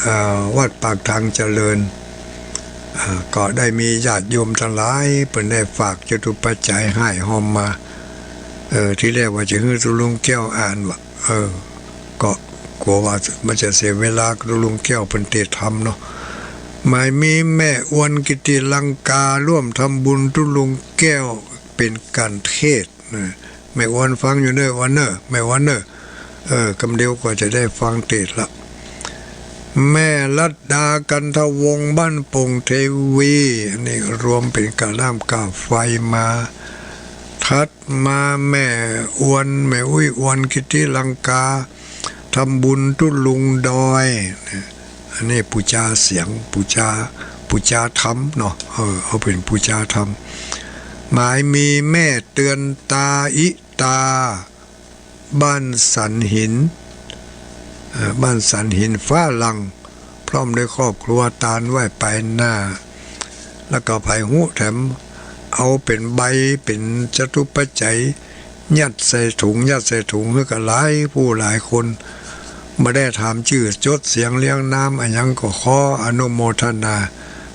อ่า วัดปากทางเจริญ อ่า ก็ได้มีญาติโยมตังหลาย เปิ้นได้ฝากจตุปัจจัยหื้อฮอมมา เออ ตี้แรกว่าจะหื้อตุ๊ลุงแก้วอ่านว่า เออ ก็กั๋วว่ามันจะเสียเวลาตุ๊ลุงแก้วเปิ้นเตศน์ธรรมเนาะ หมายมีแม่อวนกิติลังกา ร่วมทำบุญตุ๊ลุงแก้วเป๋นก๋านเตศน์ นะ แม่อวนฟังอยู่เน่อ อวนเน่อ แม่อวนเน่อ เออ กำเดียวก็จะได้ฟังเตศน์ละ แม่รัตดา กันทวงศ์ บ้านโป่งเทวี อันนี้รวมเป๋นก้าน้ำก้าไฟมา ถัดมาแม่อวน แม่อุ๊ยอวน กิติลังกา ทำบุญตุ๊ลุงดอย อันนี้ปู๋จาเสียง ปู๋จา ปู๋จาธรรมเนาะ เออ เอาเป๋นปู๋จาธรรม หมายมีแม่เตือนตา อิตา บ้านสันหิน เอ่อ บ้านสันหินฟ้าหลัง พร้อมด้วยครอบครัวตานไหว้ไปหน้า แล้วก็ใผฮู้แถมเอาเป๋นใบ เป๋นจตุปัจจัย ยัดใส่ถุง ยัดใส่ถุงหื้อกั๋นหลายผู้หลายคน บ่ได้ถามจื้อ จดเสียงเรียงนามอะหยัง ก็ขออนุโมทนา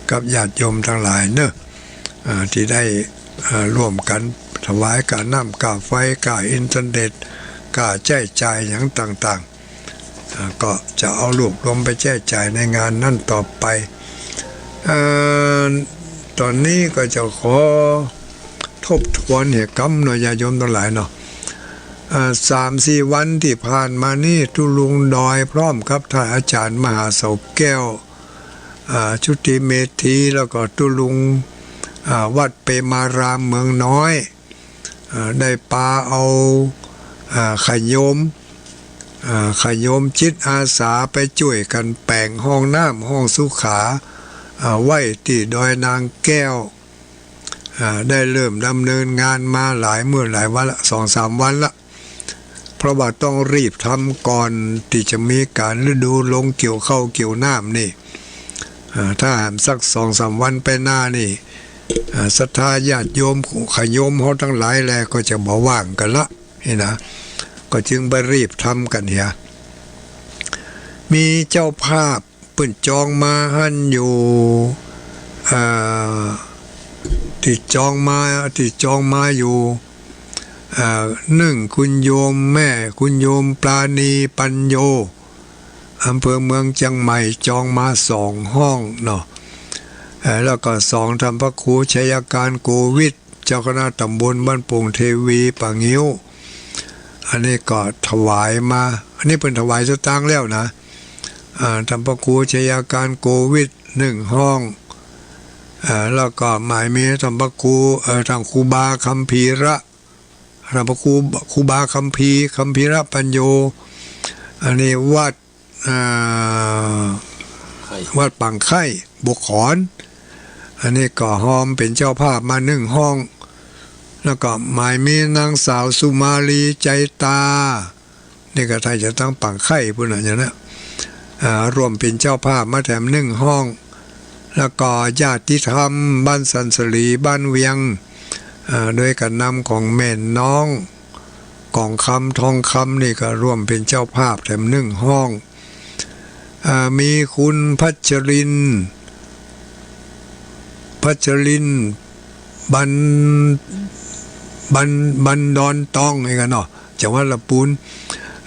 กับญาติโยมตังหลายเนาะ อ่า ตี้ได้ อ่า ร่วมกั๋นถวายก้าน้ำก้าไฟ ก้าอินเทอร์เน็ต ก้าใจ๊จ่ายหยังต่างๆ อ่า ก็จะเอารวบรวมไปใจ๊จ่ายในงานนั้นต่อไป เอ่อ ต๋อนนี้ก็จะขอทบทวนเหียกำเนาะ ญาติโยมตังหลายเนาะ เอ่อ สามสี่วันตี้ผ่านมานี้ ตุ๊ลุงดอยพร้อมกับท่านอาจ๋ารย์มหาเสาแก้ว อ่า ชุติเมธี แล้วก็ตุ๊ลุง อ่า วัดเปรมารามเมืองน้อย อ่า ได้ปาเอา อ่า ขะโยม อ่า ขะโยมจิตอาสาไปจ้วยกั๋นแป๋งห้องน้ำห้องสุขา อ่า ไว้ตี้ดอยนางแก้ว อ่า ได้เริ่มดำเนินงานมาหลายมื้อหลายวันละ สองสามวันละ เพราะว่าต้องรีบทำก่อนตี้จะมีก๋านฤดูลงเกี่ยวข้าวเกี่ยวน้ำนี่ อ่า ถ้าแหมสักสองสามวันไปหน้านี่ อ่า ศรัทธาญาติโยมขะโยมเฮาตังหลายแลก็จะบ่ว่างกั๋นละ นี่นะ ก็จึงไปรีบทำกั๋นเหีย มีเจ้าภาพเปิ้นจองมาหั้นอยู่ อ่า ตี้จองมา ตี้จองมาอยู่ อ่า นึ่ง คุณโยมแม่ คุณโยมปราณีปัญโญ อำเภอเมืองเจียงใหม่ จองมาสองห้องเนาะ เอ่อ แล้วก็สอง ท่านพระครูชัยการ โกวิท เจ้าคณะตำบลบ้านโป่งเทวี ป่างิ้ว อันนี้ก็ถวายมา อันนี้เปิ้นถวายสตางค์แล้วนะ อ่า ท่านพระครูชัยการ โกวิท นึ่งห้อง อ่า แล้วก็หมายมีท่านพระครู เอ่อ ท่านครูบาคัมภีระ ท่านพระครู ครูบาคัมภีร์ คัมภีระปัญโญ อันนี้วัด อ่า วัดปางไข่ บวกขอน อันนี้ก็ฮอมเป๋นเจ้าภาพมานึ่งห้อง แล้วก็หมายมีนางสาวสุมาลี ใจตา นี่ก็ถ้าจะตังปางไข่ปู้นน่ะ อย่างนั้น อ่า ร่วมเป๋นเจ้าภาพมาแถมนึ่งห้อง แล้วก็ญาติธรรมบ้านสันสลี บ้านเวียง อ่า โดยการนำของแม่น้อง กองคำ ทองคำ นี่ก็ร่วมเป๋นเจ้าภาพแถมนึ่งห้อง อ่า มีคุณพัชรินทร์ พัชรินทร์ บัน บัน บันดอนตอง นี่กั๋นเนาะ จังหวัดละปูน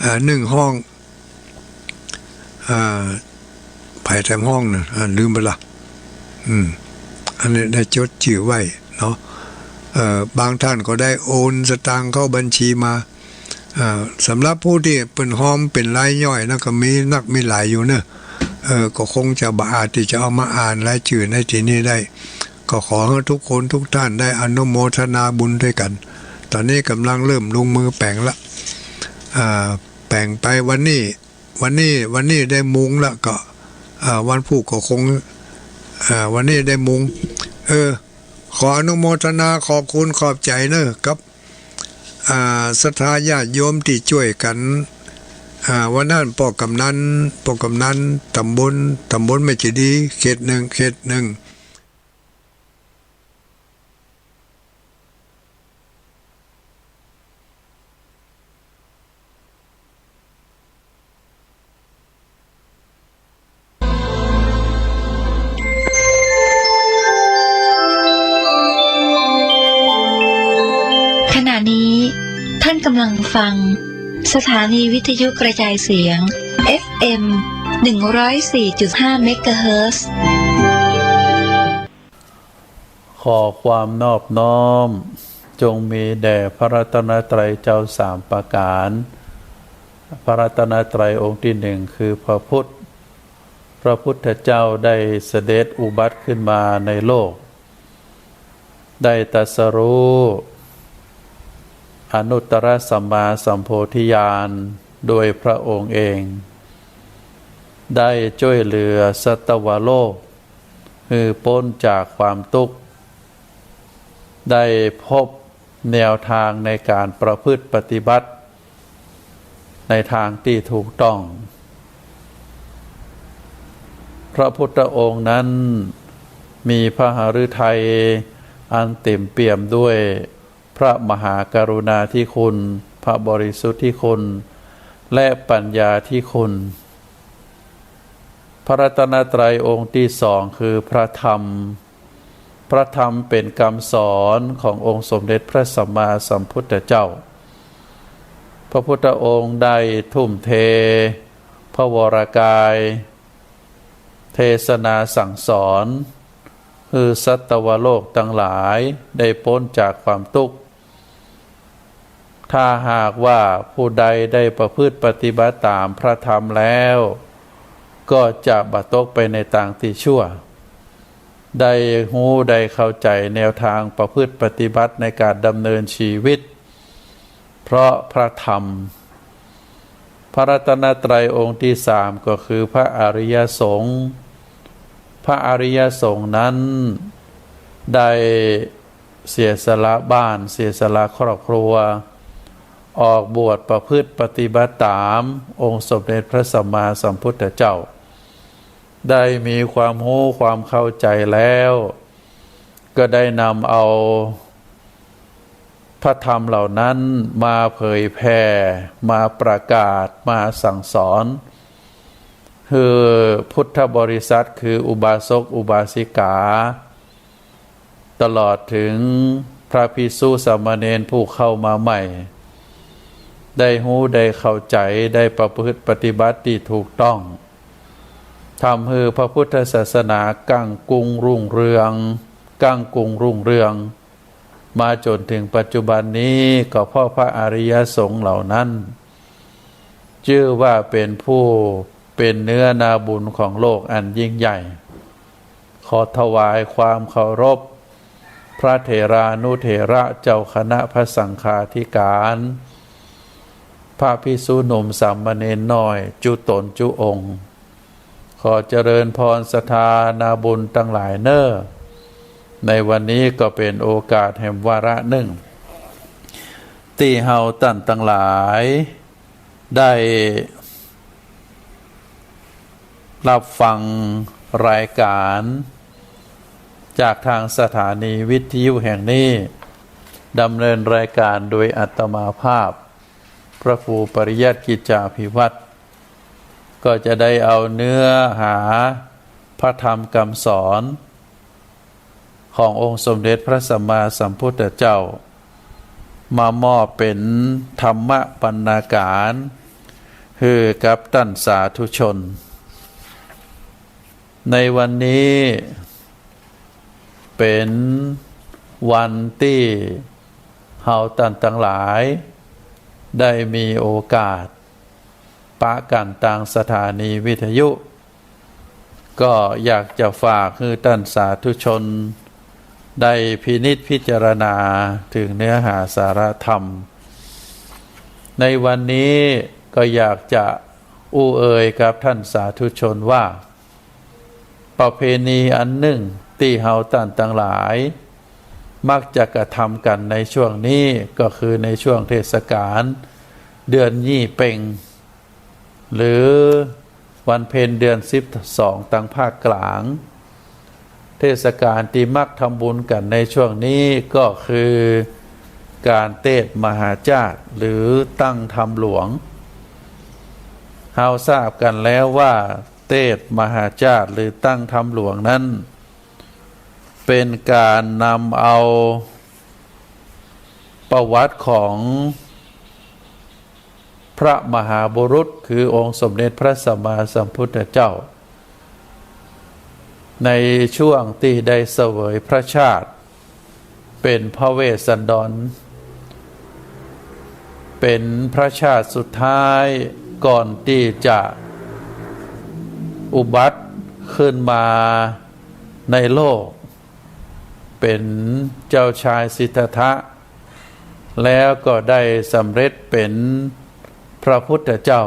อ่า นึ่งห้อง อ่า ใผแถมห้องน่ะ อ่า ลืมไปละ อืม อันนี้ได้จดจื้อไว้เนาะ เอ่อ บางท่านก็ได้โอนสตางค์เข้าบัญชีมา อ่า สำหรับผู้ตี้เปิ้นฮอมเป๋นรายย่อยนะ ก็มีนักมีหลายอยู่เนาะ เออ ก็คงจะบ่อาจตี้จะเอามาอ่านรายจื้อในตี้นี้ได้ ก็ขอหื้อทุกคนทุกท่านได้อนุโมทนาบุญตวยกั๋น ต๋อนนี้ก่ำลังเริ่มลงมือแป๋งละ อ่า แป๋งไปวันนี้ วันนี้ วันนี้ได้มุงละก็ อ่า วันพูกก็คง อ่า วันนี้ได้มุง เออ ขออนุโมทนาขอบคุณขอบใจ๋เนาะ กับ อ่า ศรัทธาญาติโยมตี้จ้วยกั๋น อ่า วันนั้นป้อกำนัน ป้อกำนันต๋ำบล ต๋ำบลแม่เจดีย์ เขตหนึ่ง เขตหนึ่ง ขณะนี้ท่านกำลังฟังสถานีวิทยุกระจายเสียง เอฟเอ็ม หนึ่งร้อยสี่จุดห้า เมกะเฮิรตซ์ ขอความนอบน้อมจงมีแด่พระรัตนตรัยเจ้าสามประก๋าน พระรัตนตรัยองค์ตี้หนึ่งคือพระพุทธ พระพุทธเจ้าได้เสด็จอุบัติขึ้นมาในโลก ได้ตรัสรู้อนุตตรสัมมาสัมโพธิญาณโดยพระองค์เอง ได้จ้วยเหลือสัตวโลก หื้อป๊นจากความตุ๊กข์ ได้พบแนวตางในก๋านประพฤติปฏิบัติในตางตี้ถูกต้อง พระพุทธองค์นั้นมีพระหฤทัยอันเต็มเปี่ยมด้วยพระมหากรุณาธิคุณ พระบริสุทธิคุณ และปัญญาธิคุณ พระรัตนตรัยองค์ตี้สองคือพระธรรม พระธรรมเป๋นกำสอนขององค์สมเด็จพระสัมมาสัมพุทธเจ้า พระพุทธองค์ได้ทุ่มเทพระวรกาย เทศนาสั่งสอน หื้อสัตวโลกตังหลายได้ป๊นจากความตุ๊กข์ ถ้าหากว่าผู้ใดได้ประพฤติปฏิบัติต๋ามพระธรรมแล้ว ก็จะบ่ตกไปในตางตี้ชั่ว ได้ฮู้ได้เข้าใจ๋แนวตางประพฤติปฏิบัติในก๋านดำเนินชีวิต เพราะพระธรรม พระรัตนตรัยองค์ตี้สามก็คือพระอริยสงฆ์ พระอริยสงฆ์นั้นได้เสียสละบ้าน เสียสละครอบครัว ออกบวชประพฤติปฏิบัติต๋ามองค์สมเด็จพระสัมมาสัมพุทธเจ้า ได้มีความฮู้ความเข้าใจ๋แล้ว ก็ได้นำเอาพระธรรมเหล่านั้นมาเผยแผ่ มาประกาศ มาสั่งสอน หื้อพุทธบริษัทคืออุบาสกอุบาสิกา ตลอดเถิงพระภิกษุสามเณรผู้เข้ามาใหม่ ได้ฮู้ได้เข้าใจ๋ ได้ประพฤติปฏิบัติตี้ถูกต้อง ทำหื้อพระพุทธศาสนาก้างกุงรุ่งเรือง ก้างกุงรุ่งเรือง มาจ๋นเถิงปัจจุบันนี้ ก็เพราะพระอริยสงฆ์เหล่านั้น จื้อว่าเป๋นผู้เป๋นเนื้อนาบุญของโลกอันยิ่งใหญ่ ขอถวายความเคารพ พระเถรานุเถระเจ้าคณะพระสังฆาธิการ พระภิกษุหนุ่มสามเณรน้อย จุ๊ต๋นจุ๊องค์ ขอเจริญพรศรัทธานาบุญตังหลายเน่อ ในวันนี้ก็เป๋นโอกาสแหมวาระนึ่ง ตี้เฮาต้านตังหลาย ได้ฮับฟังรายการจากตางสถานีวิทยุแห่งนี้ ดำเนินรายการโดยอาตมาภาพ พระครูปริยัติกิจจาภิวัฒน์ ก็จะได้เอาเนื้อหาพระธรรมกำสอน ขององค์สมเด็จพระสัมมาสัมพุทธเจ้า มามอบเป๋นธรรมบรรณาการ หื้อกับต้านสาธุชน ในวันนี้เป๋นวันตี้เฮาต้านตังหลาย ได้มีโอกาส ปะกั๋นตางสถานีวิทยุ ก็อยากจะฝากหื้อต้านสาธุชน ได้พินิจพิจารณาเถิงเนื้อหาสาระธรรม ในวันนี้ก็อยากจะอู้เอ่ยกับต้านสาธุชนว่า ประเพณีอันนึ่งตี้เฮาต้านตังหลาย มักจะกระทำกั๋นในช่วงนี้ ก็คือในช่วงเทศกาลเดือนยี่เป็ง หรือวันเพ็ญเดือนสิบสองตางภาคกลาง เทศกาลตี้มักทำบุญกั๋นในช่วงนี้ก็คือก๋านเตศน์มหาฌาติ หรือตั้งธรรมหลวง เฮาทราบกั๋นแล้วว่าเตศน์มหาฌาติ หรือตั้งธรรมหลวงนั้น เป๋นก๋านนำเอาประวัติของ พระมหาบุรุษ คือองค์สมเด็จพระสัมมาสัมพุทธเจ้า ในช่วงตี้ได้เสวยพระชาติ เป๋นพระเวสสันดร เป๋นพระชาติสุดท้ายก่อนตี้จะอุบัติขึ้นมาในโลก เป๋นเจ้าชายสิทธัตถะ แล้วก็ได้สำเร็จเป๋นพระพุทธเจ้า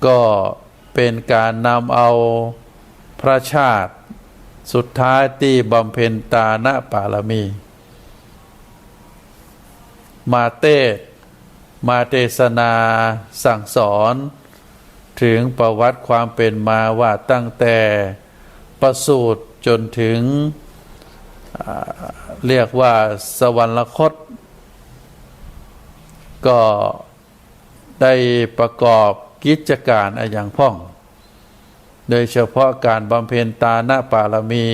ก็เป๋นก๋านนำเอาพระชาติสุดท้ายตี้บำเพ็ญตานปารมี มาเตศน์ มาเตสนาสั่งสอนเถิงประวัติความเป๋นมาว่าตั้งแต่ประสูติจ๋นเถิง อ่า เรียกว่าสวรรคต ก็ได้ประกอบกิจก๋านอะหยังพ่อง โดยเฉพาะก๋านบำเพ็ญตานปารมี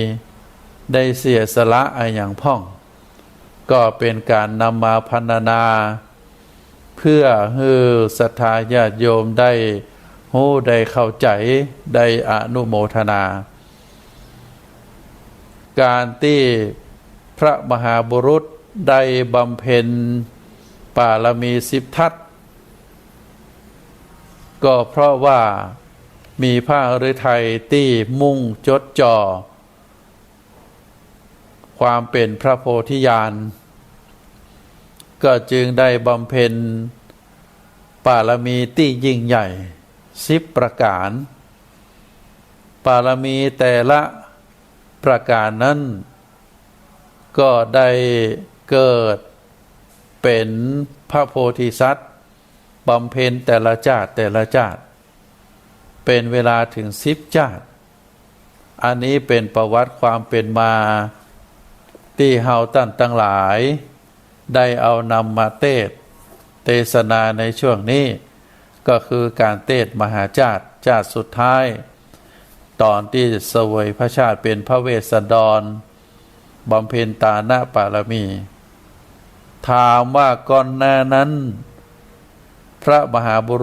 ได้เสียสละอะหยังพ่อง ก็เป๋นก๋านนำมาพรรณนา เพื่อหื้อศรัทธาญาติโยมได้ฮู้ได้เข้าใจ๋ ได้อนุโมทนา ก๋านตี้พระมหาบุรุษได้บำเพ็ญปารมีสิบทัศน์ ก็เพราะว่ามีพระฤทัยตี้มุ่งจดจ่อ ความเป๋นพระโพธิญาณ ก็จึงได้บำเพ็ญปารมีตี้ยิ่งใหญ่สิบประก๋าน ปารมีแต่ละประก๋านนั้น ก็ได้เกิดเป๋นพระโพธิสัตว์ บำเพ็ญแต่ละจาติแต่ละจาติ เป๋นเวลาเถิงสิบจาติ อันนี้เป๋นประวัติความเป๋นมา ตี้เฮาต้านตังหลาย ได้เอานำมาเตศน์เตสนาในช่วงนี้ ก็คือก๋านเตศน์มหาฌาติ ชาติสุดท้าย ต๋อนตี้เสวยพระชาติเป๋นพระเวสสันดร บำเพ็ญตานปารมี ถามว่าก่อนหน้านั้น พระมหาบุ